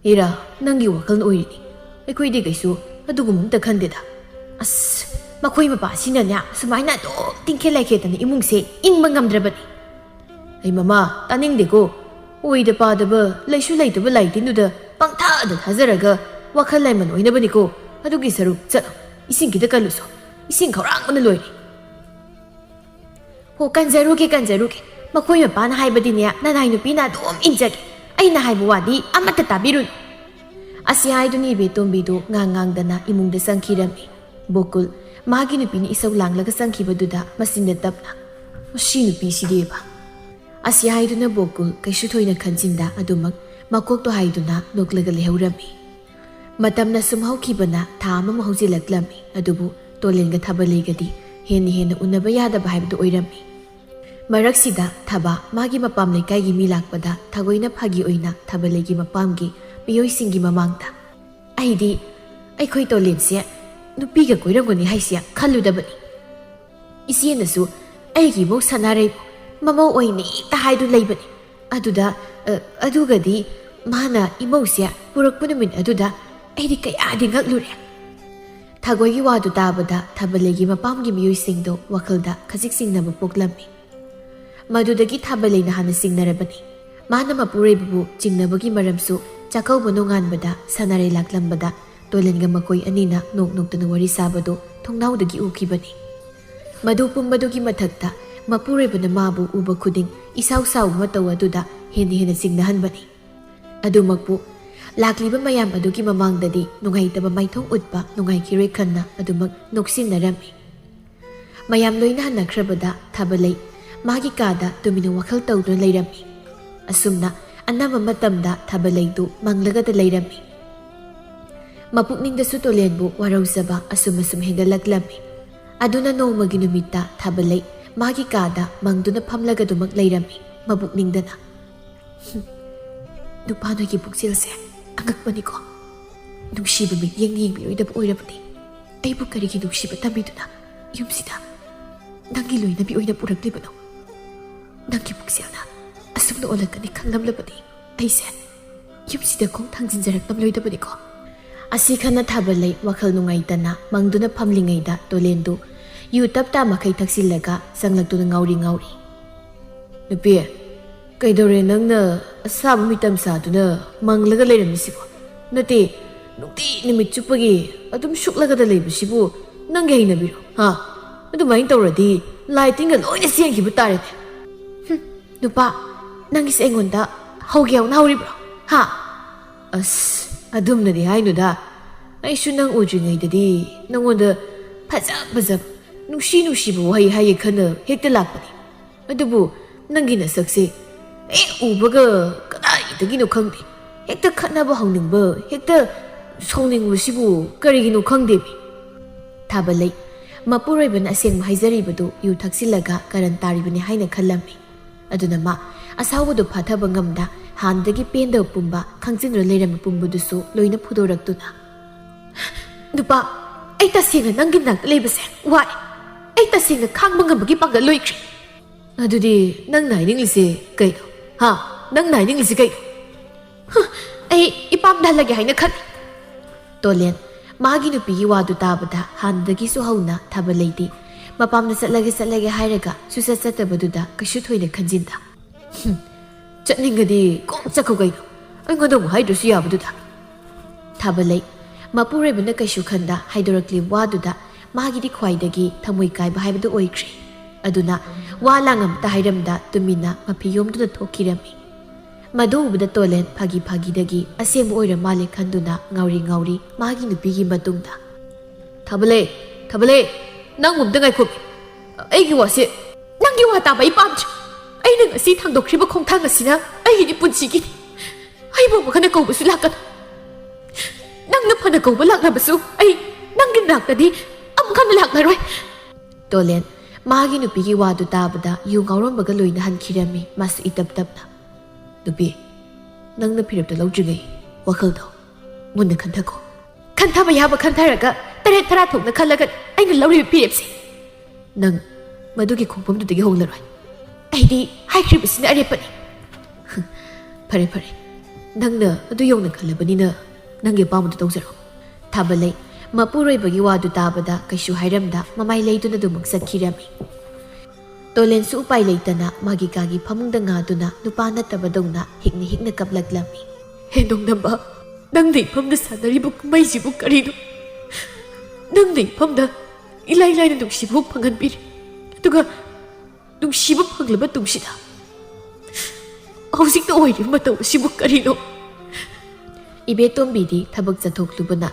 "ꯏꯔꯥ, ꯅꯪꯒꯤ ꯋꯥꯈꯜꯅ ꯑꯣꯏꯔꯤꯅꯤ꯫ ꯑꯩꯈꯣꯏꯗꯤ ꯀꯩꯁꯨ ꯑꯗꯨꯒꯨꯝꯕ ꯑꯝꯇ ꯈꯟꯗꯦꯗ꯫ ꯑꯁ, ꯃꯈꯣꯏ ꯃꯄꯥꯁꯤꯅꯅꯦ ꯁꯨꯃꯥꯏꯅ ꯑꯗꯨꯝ ꯇꯤꯡꯈꯦꯠ ꯂꯩꯈꯦꯠꯇꯅ ꯏꯃꯨꯡꯁꯦ ꯏꯪꯕ ꯉꯝꯗ꯭ꯔꯕꯅꯤ꯫" "ꯑꯩ ꯃꯃꯥ, ꯇꯥꯅꯤꯡꯗꯦꯀꯣ꯫ ꯑꯣꯏꯗ ꯄꯥꯗꯕ, ꯂꯩꯁꯨ ꯂꯩꯇꯕ ꯂꯥꯏꯇꯤꯟꯗꯨꯗ ꯄꯪꯊꯥꯗ ꯊꯥꯖꯔꯒ ꯋꯥꯈꯜ ꯂꯩꯃꯟ ꯑꯣꯏꯅꯕꯅꯤꯀꯣ꯫ ꯑꯗꯨꯒꯤ ꯁꯔꯨꯛ ꯆꯠꯂꯣ, ꯏꯁꯤꯡ ꯈꯤꯇ ꯀꯜꯂꯨꯁꯣ꯫ ꯏꯁꯤꯡ ꯈꯧꯔꯥꯡꯕꯅ ꯂꯣꯏꯔꯦ꯫" "ꯍꯣ, ꯀꯟꯖꯔꯨꯒꯦ, ꯀꯟꯖꯔꯨꯒꯦ꯫ ꯃꯈꯣꯏ ꯃꯄꯥꯅ ꯍꯥꯏꯕꯗꯤꯅꯦ, ꯅꯅꯥꯏ ꯅꯨꯄꯤꯅ ꯑꯗꯨꯝ ꯏꯟꯖꯒꯦ꯫ ꯑꯩꯅ ꯍꯥꯏꯕ ꯋꯥꯗꯤ ꯑꯃꯠꯇ ꯇꯥꯕꯤꯔꯨꯅꯨ꯫" ꯑꯁꯤ ꯍꯥꯏꯗꯨꯅ ꯏꯕꯦꯇꯣꯝꯕꯤꯗꯨ ꯉꯥꯡ ꯉꯥꯡꯗꯅ ꯏꯃꯨꯡꯗ ꯆꯪꯈꯤꯔꯝꯃꯤ꯫ ꯕꯣꯀꯨꯜ ꯃꯥꯒꯤ ꯅꯨꯄꯤꯅ ꯏꯁꯧ ꯂꯥꯡꯂꯒ ꯆꯪꯈꯤꯕꯗꯨꯗ ꯃꯆꯤꯟꯗ ꯇꯞꯅ, "ꯃꯁꯤ ꯅꯨꯄꯤꯁꯤꯗꯤꯕ꯫" ꯑꯁꯤ ꯍꯥꯏꯗꯨꯅ ꯕꯣꯀꯨꯜ ꯀꯩꯁꯨ ꯊꯣꯏꯅ ꯈꯟꯖꯤꯟꯗ ꯑꯗꯨꯃꯛ ꯃꯀꯣꯛꯇꯣ ꯍꯥꯏꯗꯨꯅ ꯅꯣꯛꯂꯒ ꯂꯩꯍꯧꯔꯝꯃꯤ꯫ ꯃꯇꯝꯅ ꯁꯨꯝ ꯍꯧꯈꯤꯕꯅ ꯊꯥ ꯑꯃꯃꯨꯛ ꯍꯧꯖꯤꯜꯂꯛꯂꯝꯃꯤ꯫ ꯑꯗꯨꯕꯨ ꯇꯣꯂꯦꯟꯒ ꯊꯥꯕꯂꯩꯒꯗꯤ ꯍꯦꯟꯅ ꯍꯦꯟꯅ ꯎꯅꯕ ꯌꯥꯗꯕ ꯍꯥꯏꯕꯗꯨ ꯑꯣꯏꯔꯝꯃꯤ꯫ ꯃꯔꯛꯁꯤꯗ ꯊꯕꯥ ꯃꯥꯒꯤ ꯃꯄꯥꯝ ꯂꯩꯀꯥꯏꯒꯤ ꯃꯤ ꯂꯥꯛꯄꯗ ꯊꯥꯒꯣꯏꯅ ꯐꯥꯒꯤ ꯑꯣꯏꯅ ꯊꯥꯕꯂꯩꯒꯤ ꯃꯄꯥꯝꯒꯤ ꯃꯤꯑꯣꯏꯁꯤꯡꯒꯤ ꯃꯃꯥꯡꯗ, "ꯑꯩꯗꯤ ꯑꯩꯈꯣꯏ ꯇꯣꯂꯦꯟꯁꯦ ꯅꯨꯄꯤꯒ ꯀꯣꯏꯔꯝꯒꯅꯤ ꯍꯥꯏꯁꯦ ꯈꯜꯂꯨꯗꯕꯅꯤ꯫ ꯏꯆꯦꯅꯁꯨ ꯑꯩꯒꯤ ꯏꯃꯧ ꯁꯅꯥꯔꯩꯕꯨ ꯃꯃꯧ ꯑꯣꯏꯅ ꯍꯦꯛꯇ ꯍꯥꯏꯗꯨ ꯂꯩꯕꯅꯤ꯫ ꯑꯗꯨꯗ, ꯑ, ꯑꯗꯨꯒꯗꯤ ꯃꯥꯅ ꯏꯃꯧꯁꯦ ꯄꯨꯔꯛꯄ ꯅꯨꯃꯤꯠ ꯑꯗꯨꯗ ꯑꯩꯗꯤ ꯀꯌꯥꯗꯤ ꯉꯛꯂꯨꯔꯦ꯫" ꯊꯥꯒꯣꯏꯒꯤ ꯋꯥꯗꯨ ꯇꯥꯕꯗ ꯊꯥꯕꯂꯩꯒꯤ ꯃꯄꯥꯝꯒꯤ ꯃꯤꯑꯣꯏꯁꯤꯡꯗꯣ ꯋꯥꯈꯜꯗ ꯈꯖꯤꯛ ꯆꯤꯡꯅꯕ ꯄꯣꯛꯂꯝꯃꯤ꯫ ꯃꯗꯨꯗꯒꯤ ꯊꯥꯕꯂꯩꯅ ꯍꯥꯟꯅ ꯆꯤꯡꯅꯔꯕꯅꯤ꯫ ꯃꯥꯅ ꯃꯄꯨꯔꯣꯏꯕꯕꯨ ꯆꯤꯡꯅꯕꯒꯤ ꯃꯔꯝꯁꯨ ꯆꯥꯛꯀꯧꯕ ꯅꯣꯡꯉꯥꯟꯕꯗ ꯁꯥꯟꯅꯔꯩ ꯂꯥꯛꯂꯝꯕꯗ ꯇꯣꯂꯦꯟꯒ ꯃꯈꯣꯏ ꯑꯅꯤꯅ ꯅꯣꯛ ꯅꯣꯛꯇꯅ ꯋꯥꯔꯤ ꯁꯥꯕꯗꯨ ꯊꯣꯡꯅꯥꯎꯗꯒꯤ ꯎꯈꯤꯕꯅꯤ꯫ ꯃꯗꯨ ꯄꯨꯝꯕꯗꯨꯒꯤ ꯃꯊꯛꯇ ꯃꯄꯨꯔꯣꯏꯕꯅ ꯃꯥꯕꯨ ꯎꯕ ꯈꯨꯗꯤꯡ ꯏꯁꯥꯎ ꯁꯥꯎꯕ ꯃꯇꯧ ꯑꯗꯨꯗ ꯍꯦꯟꯅ ꯍꯦꯟꯅ ꯆꯤꯡꯅꯍꯟꯕꯅꯤ꯫ ꯑꯗꯨꯃꯛꯄꯨ ꯂꯥꯛꯂꯤꯕ ꯃꯌꯥꯝ ꯑꯗꯨꯒꯤ ꯃꯃꯥꯡꯗꯗꯤ ꯅꯨꯡꯉꯥꯏꯇꯕ ꯃꯥꯏꯊꯣꯡ ꯎꯠꯄ ꯅꯨꯡꯉꯥꯏꯈꯤꯔꯣꯏ ꯈꯟꯅ ꯑꯗꯨꯃꯛ ꯅꯣꯛꯁꯤꯟꯅꯔꯝꯃꯤ꯫ ꯃꯌꯥꯝ ꯂꯣꯏꯅ ꯍꯟꯅꯈ꯭ꯔꯕꯗ ꯊꯥꯕꯂꯩ ꯃꯥꯒꯤ ꯀꯥꯗ ꯇꯨꯃꯤꯟꯅ ꯋꯥꯈꯜ ꯇꯧꯗꯨꯅ ꯂꯩꯔꯝꯃꯤ꯫ ꯑꯁꯨꯝꯅ ꯑꯅꯝꯕ ꯃꯇꯝꯗ ꯊꯥꯕꯂꯩꯗꯨ ꯃꯪꯂꯒꯗ ꯂꯩꯔꯝꯃꯤ꯫ ꯃꯄꯨꯛꯅꯤꯡꯗꯁꯨ ꯇꯣꯂꯦꯟꯕꯨ ꯋꯥꯔꯧꯖꯕ ꯑꯁꯨꯝ ꯑꯁꯨꯝ ꯍꯦꯟꯒꯠꯂꯛꯂꯝꯃꯤ꯫ ꯑꯗꯨꯅ ꯅꯣꯡꯃꯒꯤ ꯅꯨꯃꯤꯠꯇ ꯊꯥꯕꯂꯩ ꯃꯥꯒꯤ ꯀꯥꯗ ꯃꯪꯗꯨꯅ ꯐꯝꯂꯒꯗꯨꯃꯛ ꯂꯩꯔꯝꯃꯤ꯫ ꯃꯄꯨꯛꯅꯤꯡꯗꯅ, "ꯍꯨꯝ, ꯅꯨꯄꯥ ꯅꯣꯏꯒꯤ ꯄꯨꯛꯆꯦꯜꯁꯦ ꯑꯉꯛꯄꯅꯤꯀꯣ꯫ ꯅꯨꯡꯁꯤꯕ ꯃꯤꯠꯌꯦꯡ ꯌꯦꯡꯕꯤꯔꯣꯏꯗꯕ ꯑꯣꯏꯔꯕꯗꯤ ꯑꯩꯕꯨ ꯀꯔꯤꯒꯤ ꯅꯨꯡꯁꯤꯕ ꯇꯝꯕꯤꯗꯨꯅ ꯌꯨꯝꯁꯤꯗ ꯅꯪꯒꯤ ꯂꯣꯏꯅꯕꯤ ꯑꯣꯏꯅ ꯄꯨꯔꯛꯂꯤꯕꯅꯣ? ꯅꯪꯒꯤ ꯄꯨꯛꯆꯦꯜꯅ ꯑꯁꯨꯝꯅ ꯑꯣꯜꯂꯛꯀꯅꯤ ꯈꯪꯂꯝꯂꯕꯗꯤ ꯑꯩꯁꯦ ꯌꯨꯝꯁꯤꯗ ꯈꯣꯡ ꯊꯥꯡꯖꯤꯟꯖꯔꯛꯂꯝꯂꯣꯏꯗꯕꯅꯤꯀꯣ?" ꯑꯁꯤ ꯈꯟꯅ ꯊꯥꯕꯂꯩ ꯋꯥꯈꯜ ꯅꯨꯡꯉꯥꯏꯇꯅ ꯃꯪꯗꯨꯅ ꯐꯝꯂꯤꯉꯩꯗ ꯇꯣꯂꯦꯟꯗꯨ ꯌꯨ ꯇꯞ ꯇꯥ ꯃꯈꯩ ꯊꯛꯆꯤꯜꯂꯒ ꯆꯪꯂꯛꯇꯨꯅ ꯉꯥꯎꯔꯤ ꯉꯥꯎꯔꯤ꯫ "ꯅꯨꯄꯤ, ꯀꯩꯗꯧꯔꯦ ꯅꯪꯅ ꯑꯁꯥꯕ ꯃꯤꯇꯝ ꯁꯥꯗꯨꯅ ꯃꯪꯂꯒ ꯂꯩꯔꯝꯃꯤꯁꯤꯕꯣ? ꯅꯠꯇꯦ, ꯅꯨꯡꯇꯤ ꯅꯨꯃꯤꯠ ꯆꯨꯞꯄꯒꯤ ꯑꯗꯨꯝ ꯁꯨꯛꯂꯒꯗ ꯂꯩꯕꯁꯤꯕꯨ ꯅꯪꯒꯤ ꯍꯩꯅꯕꯤꯔꯣ? ꯍꯥ? ꯑꯗꯨꯃꯥꯏꯅ ꯇꯧꯔꯗꯤ ꯂꯥꯏ ꯇꯤꯟꯒ ꯂꯣꯏꯅ ꯆꯦꯟꯈꯤꯕ ꯇꯥꯔꯦꯅꯦ꯫ ꯍꯨꯝ, ꯅꯨꯄꯥ, ꯅꯪꯒꯤꯁꯦ ꯑꯩꯉꯣꯟꯗ ꯍꯧꯒꯦ ꯍꯧꯅ ꯍꯧꯔꯤꯕ꯭ꯔꯣ? ꯍꯥ?" "ꯑꯁ, ꯑꯗꯨꯝꯅꯗꯤ ꯍꯥꯏꯅꯨꯗ꯫ ꯑꯩꯁꯨ ꯅꯪ ꯎꯗ꯭ꯔꯤꯉꯩꯗꯗꯤ ꯅꯪꯉꯣꯟꯗ ꯐꯖ ꯐꯖꯕ, ꯅꯨꯡꯁꯤ ꯅꯨꯡꯁꯤꯕ ꯋꯥꯍꯩ ꯍꯥꯏꯒꯦ ꯈꯟꯅ ꯍꯦꯛꯇ ꯂꯥꯛꯄꯅꯤ꯫ ꯑꯗꯨꯕꯨ ꯅꯪꯒꯤ ꯅꯁꯛꯁꯦ ꯍꯦꯛ ꯎꯕꯒ ꯀꯗꯥꯏꯗꯒꯤꯅꯣ ꯈꯪꯗꯦ, ꯍꯦꯛꯇ ꯈꯠꯅꯕ ꯍꯧꯅꯤꯡꯕ, ꯍꯦꯛꯇ ꯁꯥꯎꯅꯤꯡꯕꯁꯤꯕꯨ ꯀꯔꯤꯒꯤꯅꯣ ꯈꯪꯗꯦꯃꯤ꯫" ꯊꯥꯕꯂꯩ, ꯃꯄꯨꯔꯣꯏꯕꯅ ꯑꯁꯦꯡꯕ ꯍꯥꯏꯖꯔꯤꯕꯗꯨ ꯌꯨ ꯊꯛꯆꯤꯜꯂꯒ ꯀꯔꯟ ꯇꯥꯔꯤꯕꯅꯤ ꯍꯥꯏꯅ ꯈꯜꯂꯝꯃꯤ꯫ ꯑꯗꯨꯅ ꯃꯥ ꯑꯁꯥꯎꯕꯗꯨ ꯐꯥꯊꯕ ꯉꯝꯗ ꯍꯥꯟꯅꯗꯒꯤ ꯄꯦꯟꯗꯕ ꯄꯨꯝꯕ ꯈꯥꯡꯖꯤꯟꯗꯨꯅ ꯂꯩꯔꯝꯕ ꯄꯨꯝꯕꯗꯨꯁꯨ ꯂꯣꯏꯅ ꯐꯨꯗꯣꯔꯛꯇꯨꯅ, "ꯅꯨꯄꯥ, ꯑꯩ ꯇꯁꯦꯡꯅ ꯅꯪꯒꯤ ꯅꯥꯛꯇ ꯂꯩꯕꯁꯦ ꯋꯥꯏ꯫ ꯑꯩ ꯇꯁꯦꯡꯅ ꯈꯥꯡꯕ ꯉꯝꯕꯒꯤ ꯄꯥꯡꯒꯜ ꯂꯣꯏꯈ꯭ꯔꯦ꯫" "ꯑꯗꯨꯗꯤ ꯅꯪꯅ ꯍꯥꯏꯅꯤꯡꯂꯤꯁꯦ ꯀꯩꯅꯣ? ꯍꯥ? ꯅꯪꯅ ꯍꯥꯏꯅꯤꯡꯂꯤꯁꯦ ꯀꯩꯅꯣ?" "ꯍ, ꯑꯩ ꯏꯄꯥꯝꯗ ꯍꯜꯂꯒꯦ ꯍꯥꯏꯅ ꯈꯜꯂꯤ꯫" ꯇꯣꯂꯦꯟ, ꯃꯥꯒꯤ ꯅꯨꯄꯤꯒꯤ ꯋꯥꯗꯨ ꯇꯥꯕꯗ ꯍꯥꯟꯅꯗꯒꯤꯁꯨ ꯍꯧꯅ ꯊꯥꯕꯂꯩꯗꯤ ꯃꯄꯥꯝꯗ ꯆꯠꯂꯒꯦ, ꯆꯠꯂꯒꯦ ꯍꯥꯏꯔꯒ ꯁꯨꯆꯠ ꯆꯠꯇꯕꯗꯨꯗ ꯀꯩꯁꯨ ꯊꯣꯏꯅ ꯈꯟꯖꯤꯟꯗ, "ꯍꯨꯝ, "ꯆꯠꯅꯤꯡꯉꯗꯤ ꯀꯣꯛ ꯆꯠꯈꯣ ꯀꯩꯅꯣ, ꯑꯩꯉꯣꯟꯗ ꯑꯃꯨꯛ ꯍꯥꯏꯗ꯭ꯔꯁꯨ ꯌꯥꯕꯗꯨꯗ"꯫ ꯊꯥꯕꯂꯩ, ꯃꯄꯨꯔꯣꯏꯕꯅ ꯀꯩꯁꯨ ꯈꯟꯗ ꯍꯥꯏꯗꯣꯔꯛꯂꯤ ꯋꯥꯗꯨꯗ ꯃꯥꯒꯤꯗꯤ ꯈ꯭ꯋꯥꯏꯗꯒꯤ ꯊꯃꯣꯏ ꯀꯥꯏꯕ ꯍꯥꯏꯕꯗꯨ ꯑꯣꯏꯈ꯭ꯔꯦ꯫ ꯑꯗꯨꯅ ꯋꯥ ꯂꯥꯡ ꯑꯝꯇ ꯍꯥꯏꯔꯝꯗ ꯇꯨꯃꯤꯟꯅ ꯃꯐꯤ ꯌꯣꯝꯗꯨꯅ ꯊꯣꯛꯈꯤꯔꯝꯃꯤ꯫ ꯃꯗꯨ ꯎꯕꯗ ꯇꯣꯂꯦꯟ ꯐꯥꯒꯤ ꯐꯥꯒꯤꯗꯒꯤ ꯑꯁꯦꯡꯕ ꯑꯣꯏꯔ ꯃꯥꯜꯂꯦ ꯈꯟꯗꯨꯅ ꯉꯥꯎꯔꯤ ꯉꯥꯎꯔꯤ ꯃꯥꯒꯤ ꯅꯨꯄꯤꯒꯤ ꯃꯇꯨꯡꯗ, "ꯊꯥꯕꯂꯩ, ꯊꯥꯕꯂꯩ, ꯅꯪ ꯑꯝꯇ ꯉꯥꯏꯈꯣ꯫ ꯑꯩꯒꯤ ꯋꯥꯁꯦ, ꯅꯪꯒꯤ ꯋꯥ ꯇꯥꯕ ꯑꯩ ꯄꯥꯝꯗ꯭ꯔꯦ꯫ ꯑꯩꯅ ꯉꯁꯤ ꯊꯥꯡꯗꯣꯛꯈ꯭ꯔꯤꯕ ꯈꯣꯡꯊꯥꯡ ꯑꯁꯤꯅ ꯑꯩꯒꯤꯗꯤ ꯄꯨꯟꯁꯤꯒꯤꯅꯤ꯫ ꯑꯩꯕꯨ ꯑꯃꯨꯛ ꯍꯟꯅ ꯀꯧꯕꯁꯨ ꯂꯥꯛꯀꯅꯨ꯫ ꯅꯪꯅ ꯐꯅ ꯀꯧꯕ ꯂꯥꯛꯂꯕꯁꯨ ꯑꯩ ꯅꯪꯒꯤ ꯅꯥꯛꯇꯗꯤ ꯑꯃꯨꯛ ꯍꯟꯅ ꯂꯥꯛꯂꯔꯣꯏ"꯫ ꯇꯣꯂꯦꯟ ꯃꯥꯒꯤ ꯅꯨꯄꯤꯒꯤ ꯋꯥꯗꯨ ꯇꯥꯕꯗ ꯌꯨ ꯉꯥꯎꯔꯝꯕꯒ ꯂꯣꯏꯅ ꯍꯟꯈꯤꯔꯝꯃꯤ꯫ ꯃꯥꯁꯨ ꯏꯇꯞ ꯇꯞꯅ, "ꯅꯨꯄꯤ, ꯅꯪꯅ ꯐꯤꯔꯦꯞꯇ ꯂꯧꯗ꯭ꯔꯤꯉꯩ ꯋꯥꯈꯜꯗꯣ ꯃꯨꯟꯅ ꯈꯟꯊꯀꯣ꯫ ꯈꯟꯊꯕ ꯌꯥꯕ ꯈꯟꯊꯔꯒ ꯇꯔꯦꯠ ꯇꯔꯥ ꯊꯣꯛꯅ ꯈꯜꯂꯒ ꯑꯩꯅ ꯂꯧꯔꯤꯕ ꯐꯤꯔꯦꯞꯁꯦ ꯅꯪ ꯃꯗꯨꯒꯤ ꯈꯣꯡꯐꯝꯗꯨꯗꯒꯤ ꯍꯣꯡꯂꯔꯣꯏ꯫ ꯑꯩꯗꯤ ꯍꯥꯏꯈ꯭ꯔꯤꯕꯁꯤꯅ ꯑꯔꯦꯞꯄꯅꯤ"꯫ "ꯐꯔꯦ, ꯐꯔꯦ, ꯅꯪꯅ ꯑꯗꯨ ꯌꯧꯅ ꯈꯜꯂꯕꯅꯤꯅ ꯅꯪꯒꯤ ꯑꯄꯥꯝꯕꯗꯨ ꯇꯧꯖꯔꯣ"꯫ ꯊꯥꯕꯂꯩ ꯃꯄꯨꯔꯣꯏꯕꯒꯤ ꯋꯥꯗꯨ ꯇꯥꯕꯗ ꯀꯩꯁꯨ ꯍꯥꯏꯔꯝꯗ ꯃꯃꯥꯏ ꯂꯩꯗꯨꯅ ꯑꯗꯨꯃꯛ ꯆꯠꯈꯤꯔꯝꯃꯤ꯫ ꯇꯣꯂꯦꯟꯁꯨ ꯎꯄꯥꯏ ꯂꯩꯇꯅ ꯃꯥꯒꯤ ꯀꯥꯒꯤ ꯐꯃꯨꯡꯗ ꯉꯥꯗꯨꯅ ꯅꯨꯄꯥ ꯅꯠꯇꯕꯗꯧꯅ ꯍꯤꯛꯅ ꯍꯤꯛꯅ ꯀꯞꯂꯛꯂꯝꯃꯤ꯫ "ꯍꯦ ꯅꯣꯡꯗꯝꯕ, ꯅꯪꯅ ꯏꯐꯝꯗ ꯁꯥꯟꯅꯔꯤꯕ ꯀꯨꯝꯍꯩꯁꯤꯕꯨ ꯀꯔꯤꯅꯣ? ꯅꯪꯅ ꯏꯐꯝꯗ ꯏꯂꯥꯏ ꯂꯥꯏꯅ ꯅꯨꯡꯁꯤꯕ ꯐꯪꯍꯟꯕꯤꯔꯦ, ꯑꯗꯨꯒ ꯅꯨꯡꯁꯤꯕ ꯐꯪꯂꯕ ꯇꯨꯡꯁꯤꯗ ꯍꯧꯖꯤꯛꯇ ꯑꯣꯏꯔꯤꯕ ꯃꯇꯧ ꯑꯁꯤꯕꯨ ꯀꯔꯤꯅꯣ?" ꯏꯕꯦꯇꯣꯝꯕꯤꯗꯤ ꯊꯕꯛ ꯆꯠꯊꯣꯛꯂꯨꯕꯅ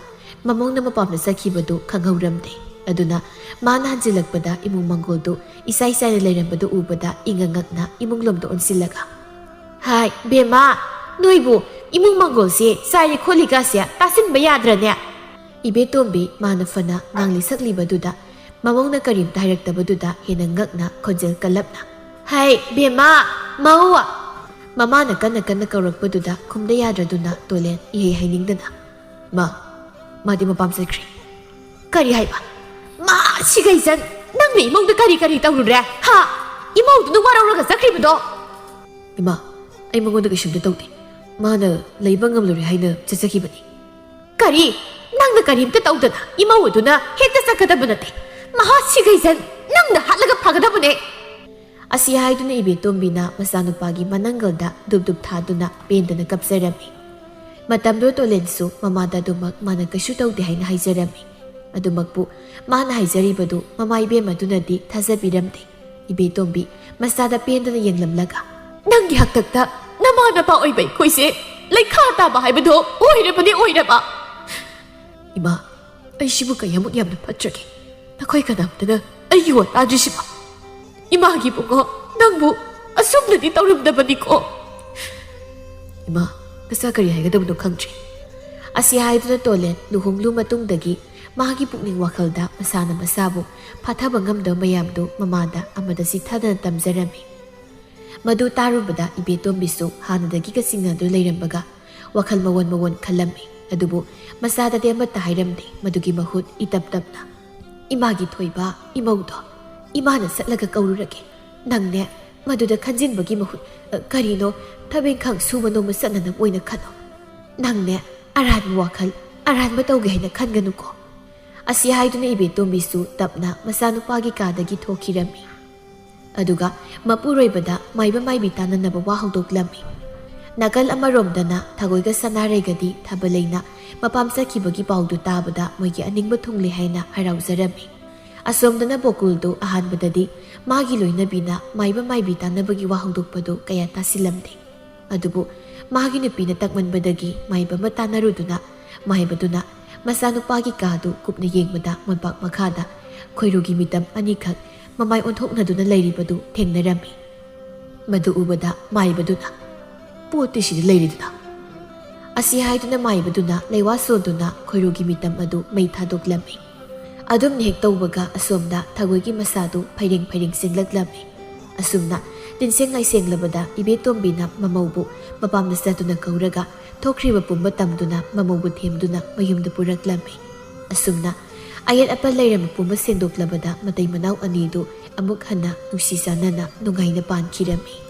ꯃꯃꯧꯅ ꯃꯄꯥꯝꯗ ꯆꯠꯈꯤꯕꯗꯨ ꯈꯪꯍꯧꯔꯝꯗꯦ꯫ ꯑꯗꯨꯅ ꯃꯥꯅ ꯍꯟꯖꯤꯜꯂꯛꯄꯗ ꯏꯃꯨꯡ ꯃꯪꯒꯣꯜꯗꯨ ꯏꯆꯥꯏ ꯆꯥꯏꯅ ꯂꯩꯔꯝꯕꯗꯨ ꯎꯕꯗ ꯏꯉꯛ ꯉꯛꯅ ꯏꯃꯨꯡꯂꯣꯝꯗ ꯑꯣꯟꯁꯤꯜꯂꯒ, "ꯍꯥꯏ ꯕꯦꯝꯃ, ꯅꯣꯏꯕꯨ ꯏꯃꯨꯡ ꯃꯪꯒꯣꯜꯁꯦ ꯆꯥꯏꯔꯦ ꯈꯣꯠꯂꯤꯒꯁꯦ ꯇꯥꯁꯤꯟꯕ ꯌꯥꯗ꯭ꯔꯅꯦ?" ꯏꯕꯦꯇꯣꯝꯕꯤ ꯃꯥꯅ ꯐꯅ ꯉꯥꯡꯂꯤ ꯁꯛꯂꯤꯕꯗꯨꯗ ꯃꯃꯧꯅ ꯀꯔꯤꯝꯇ ꯍꯥꯏꯔꯛꯇꯕꯗꯨꯗ ꯍꯦꯟꯅ ꯉꯛꯅ ꯈꯣꯟꯖꯦꯜ ꯀꯜꯂꯞꯅ, "ꯍꯩ ꯕꯦꯝꯃ, ꯃꯧ!" ꯃꯃꯥꯅ ꯀꯟꯅ ꯀꯟꯅ ꯀꯧꯔꯛꯄꯗꯨꯗ ꯈꯨꯝꯗ ꯌꯥꯗ꯭ꯔꯗꯨꯅ ꯇꯣꯂꯦꯟ ꯏꯍꯩ ꯍꯩꯅꯤꯡꯗꯅ, "ꯃꯥ, ꯃꯥꯗꯤ ꯃꯄꯥꯝ ꯆꯠꯈ꯭ꯔꯦ"꯫ "ꯀꯔꯤ ꯍꯥꯏꯕ? ꯃꯥ ꯁꯤꯒꯩꯖꯟ, ꯅꯪꯅ ꯏꯃꯧꯗ ꯀꯔꯤ ꯀꯔꯤ ꯇꯧꯔꯨꯔꯦ? ꯍꯥ? ꯏꯃꯧꯗꯨꯅ ꯋꯥꯔꯧꯔꯒ ꯆꯠꯈ꯭ꯔꯤꯕꯗꯣ?" "ꯏꯃꯥ, ꯑꯩ ꯃꯉꯣꯟꯗ ꯀꯩꯁꯨꯝꯇ ꯇꯧꯗꯦ꯫ ꯃꯥꯅ ꯂꯩꯕ ꯉꯝꯂꯔꯣꯏ ꯍꯥꯏꯅ ꯆꯠꯆꯈꯤꯕꯅꯤ"꯫ "ꯀꯔꯤ? ꯅꯪꯅ ꯀꯔꯤꯝꯇ ꯇꯧꯗꯅ ꯏꯃꯧ ꯑꯗꯨꯅ ꯍꯦꯛꯇ ꯆꯠꯀꯗꯕ ꯅꯠꯇꯦ꯫ ꯃꯍꯥ ꯁꯤꯒꯩꯖꯟ, ꯅꯪꯅ ꯍꯥꯠꯂꯒ ꯐꯒꯗꯕꯅꯦ"꯫ ꯑꯁꯤ ꯍꯥꯏꯗꯨꯅ ꯏꯕꯦꯇꯣꯝꯕꯤꯅ ꯃꯆꯥꯅꯨꯄꯥꯒꯤ ꯃꯅꯪꯒꯜꯗ ꯗꯨꯞ ꯗꯨꯞ ꯊꯥꯗꯨꯅ ꯄꯦꯟꯗꯅ ꯀꯞꯆꯔꯝꯃꯤ꯫ ꯃꯇꯝꯗꯨꯗ ꯇꯣꯂꯦꯟꯁꯨ ꯃꯃꯥꯗ ꯑꯗꯨꯃꯛ ꯃꯥꯅ ꯀꯩꯁꯨ ꯇꯧꯗꯦ ꯍꯥꯏꯅ ꯍꯥꯏꯖꯔꯝꯃꯤ꯫ ꯑꯗꯨꯃꯛꯄꯨ ꯃꯥꯅ ꯍꯥꯏꯖꯔꯤꯕꯗꯨ ꯃꯃꯥ ꯏꯕꯦꯝ ꯑꯗꯨꯅꯗꯤ ꯊꯥꯖꯕꯤꯔꯝꯗꯦ꯫ ꯏꯕꯦꯇꯣꯝꯕꯤ ꯃꯆꯥꯗ ꯄꯦꯟꯗꯅ ꯌꯦꯡꯂꯝꯂꯒ, "ꯅꯪꯒꯤ ꯍꯥꯛꯇꯛꯇ ꯅꯃꯥ ꯅꯄꯥ ꯑꯣꯏꯕ ꯑꯩꯈꯣꯏꯁꯦ ꯂꯩꯈꯥ ꯇꯥꯕ ꯍꯥꯏꯕꯗꯣ ꯑꯣꯏꯔꯕꯅꯤ, ꯑꯣꯏꯔꯕ!" "ꯏꯃꯥ, ꯑꯩꯁꯤꯕꯨ ꯀꯌꯥꯃꯨꯛ ꯌꯥꯝꯅ ꯐꯠꯇ꯭ꯔꯒꯦ? ꯅꯈꯣꯏ ꯀꯅꯥꯝꯇꯅ ꯑꯩꯒꯤ ꯋꯥ ꯇꯥꯗ꯭ꯔꯤꯁꯤꯕꯣ? ꯏꯃꯥꯒꯤ ꯏꯕꯨꯡꯉꯣ, ꯅꯪꯕꯨ ꯑꯁꯨꯝꯅꯗꯤ ꯇꯧꯔꯝꯗꯕꯅꯤꯀꯣ꯫" "ꯏꯃꯥ, ꯅꯆꯥ ꯀꯔꯤ ꯍꯥꯏꯒꯗꯕꯅꯣ ꯈꯪꯗ꯭ꯔꯦ꯫" ꯑꯁꯤ ꯍꯥꯏꯗꯨꯅ ꯇꯣꯂꯦꯟ ꯂꯨꯍꯣꯡꯂꯨ ꯃꯇꯨꯡꯗꯒꯤ ꯃꯥꯒꯤ ꯄꯨꯛꯅꯤꯡ ꯋꯥꯈꯜꯗ ꯃꯁꯥꯅ ꯃꯁꯥꯕꯨ ꯐꯥꯊꯕ ꯉꯝꯗꯕ ꯃꯌꯥꯝꯗꯨ ꯃꯃꯥꯗ ꯑꯃꯗ ꯆꯤꯊꯗꯅ ꯇꯝꯖꯔꯝꯃꯤ꯫ ꯃꯗꯨ ꯇꯥꯔꯨꯕꯗ ꯏꯕꯦꯇꯣꯝꯕꯤꯁꯨ ꯍꯥꯟꯅꯗꯒꯤꯒ ꯆꯤꯡꯅꯗꯨꯅ ꯂꯩꯔꯝꯕꯒ ꯋꯥꯈꯜ ꯃꯑꯣꯟ ꯃꯑꯣꯟ ꯈꯜꯂꯝꯃꯤ꯫ ꯑꯗꯨꯕꯨ ꯃꯆꯥꯗꯗꯤ ꯑꯃꯠꯇ ꯍꯥꯏꯔꯝꯗꯦ꯫ ꯃꯗꯨꯒꯤ ꯃꯍꯨꯠ ꯏꯇꯞ ꯇꯞꯅ, "ꯏꯃꯥꯒꯤ ꯊꯣꯏꯕ, ꯏꯃꯧꯗꯣ ꯏꯃꯥꯅ ꯆꯠꯂꯒ ꯀꯧꯔꯨꯔꯒꯦ꯫ ꯅꯪꯅꯦ ꯃꯗꯨꯗ ꯈꯟꯖꯤꯟꯕꯒꯤ ꯃꯍꯨꯠ, ꯑ, ꯀꯔꯤꯅꯣ, ꯊꯕꯛ ꯏꯪꯈꯥꯡ ꯁꯨꯕ ꯅꯣꯝꯕ ꯆꯠꯅꯅꯕ ꯑꯣꯏꯅ ꯈꯜꯂꯣ꯫ ꯅꯪꯅꯦ ꯑꯔꯥꯟꯕ ꯋꯥꯈꯜ, ꯑꯔꯥꯟꯕ ꯇꯧꯒꯦ ꯍꯥꯏꯅ ꯈꯟꯒꯅꯨꯀꯣ꯫" ꯑꯁꯤ ꯍꯥꯏꯗꯨꯅ ꯏꯕꯦꯇꯣꯝꯕꯤꯁꯨ ꯇꯞꯅ ꯃꯆꯥꯅꯨꯄꯥꯒꯤ ꯀꯥꯗꯒꯤ ꯊꯣꯛꯈꯤꯔꯝꯃꯤ꯫ ꯑꯗꯨꯒ ꯃꯄꯨꯔꯣꯏꯕꯗ ꯃꯥꯏꯕ ꯃꯥꯏꯕꯤ ꯇꯥꯟꯅꯅꯕ ꯋꯥ ꯍꯧꯗꯣꯛꯂꯝꯃꯤ꯫ ꯅꯥꯀꯜ ꯑꯃꯔꯣꯝꯗꯅ ꯊꯥꯒꯣꯏꯒ ꯁꯅꯥꯔꯩꯒꯗꯤ ꯊꯥꯕꯜ ꯂꯩꯅ ꯃꯄꯥꯝ ꯆꯠꯈꯤꯕꯒꯤ ꯄꯥꯎꯗꯨ ꯇꯥꯕꯗ ꯃꯣꯏꯒꯤ ꯑꯅꯤꯡꯕ ꯊꯨꯡꯂꯦ ꯍꯥꯏꯅ ꯍꯔꯥꯎꯖꯔꯝꯃꯤ꯫ ꯑꯁꯣꯝꯗꯅ ꯕꯣꯀꯨꯜꯗꯨ ꯑꯍꯥꯟꯕꯗꯗꯤ ꯃꯥꯒꯤ ꯂꯣꯏꯅꯕꯤꯅ ꯃꯥꯏꯕ ꯃꯥꯏꯕꯤ ꯇꯥꯟꯅꯕꯒꯤ ꯋꯥ ꯍꯧꯗꯣꯛꯄꯗꯨ ꯀꯌꯥ ꯇꯥꯁꯤꯜꯂꯝꯗꯦ꯫ ꯑꯗꯨꯕꯨ ꯃꯥꯒꯤ ꯅꯨꯄꯤꯅ ꯇꯛꯃꯟꯕꯗꯒꯤ ꯃꯥꯏꯕ ꯑꯃ ꯇꯥꯟꯅꯔꯨꯗꯨꯅ ꯃꯥꯏꯕꯗꯨꯅ ꯃꯆꯥꯅꯨꯄꯥꯒꯤ ꯀꯥꯗꯨ ꯀꯨꯞꯅ ꯌꯦꯡꯕꯗ ꯃꯣꯟꯄꯥꯛ ꯃꯈꯥꯗ ꯈꯣꯏꯔꯨꯒꯤ ꯃꯤꯇꯝ ꯑꯅꯤꯈꯛ ꯃꯃꯥꯏ ꯑꯣꯟꯊꯣꯛꯅꯗꯨꯅ ꯂꯩꯔꯤꯕꯗꯨ ꯊꯦꯡꯅꯔꯝꯃꯤ꯫ ꯃꯗꯨ ꯎꯕꯗ ꯃꯥꯏꯕꯗꯨꯅ, "ꯄꯣꯠꯇꯤ ꯁꯤꯗ ꯂꯩꯔꯤꯗꯨꯅ?" ꯑꯁꯤ ꯍꯥꯏꯗꯨꯅ ꯃꯥꯏꯕꯗꯨꯅ ꯂꯩꯋꯥ ꯁꯣꯟꯗꯨꯅ ꯈꯣꯏꯔꯨꯒꯤ ꯃꯤꯇꯝ ꯑꯗꯨ ꯃꯩ ꯊꯥꯗꯣꯛꯂꯝꯃꯤ꯫ ꯑꯗꯨꯝꯅ ꯍꯦꯛ ꯇꯧꯕꯒ ꯑꯁꯣꯝꯗ ꯊꯥꯒꯣꯏꯒꯤ ꯃꯁꯥꯗꯨ ꯐꯩꯔꯦꯡ ꯐꯩꯔꯦꯡ ꯆꯦꯡꯂꯛꯂꯝꯃꯤ꯫ ꯑꯁꯨꯝꯅ ꯇꯤꯟꯁꯦꯡ ꯂꯥꯏꯁꯦꯡꯂꯕꯗ ꯏꯕꯦꯇꯣꯝꯕꯤꯅ ꯃꯃꯧꯕꯨ ꯃꯄꯥꯝꯗ ꯆꯠꯇꯨꯅ ꯀꯧꯔꯒ ꯊꯣꯛꯈ꯭ꯔꯤꯕ ꯄꯨꯝꯕ ꯇꯝꯗꯨꯅ ꯃꯃꯧꯕꯨ ꯊꯦꯝꯗꯨꯅ ꯃꯌꯨꯝꯗ ꯄꯨꯔꯛꯂꯝꯃꯤ꯫ ꯑꯁꯨꯝꯅ ꯑꯌꯦꯠ ꯑꯄꯟ ꯂꯩꯔꯝꯕ ꯄꯨꯝꯕ ꯁꯦꯡꯗꯣꯛꯂꯕꯗ ꯃꯇꯩ ꯃꯅꯥꯎ ꯑꯅꯤꯗꯨ ꯑꯃꯨꯛ ꯍꯟꯅ ꯅꯨꯡꯁꯤ ꯆꯥꯟꯅꯅ ꯅꯨꯡꯉꯥꯏꯅ ꯄꯥꯟꯈꯤꯔꯝꯃꯤ꯫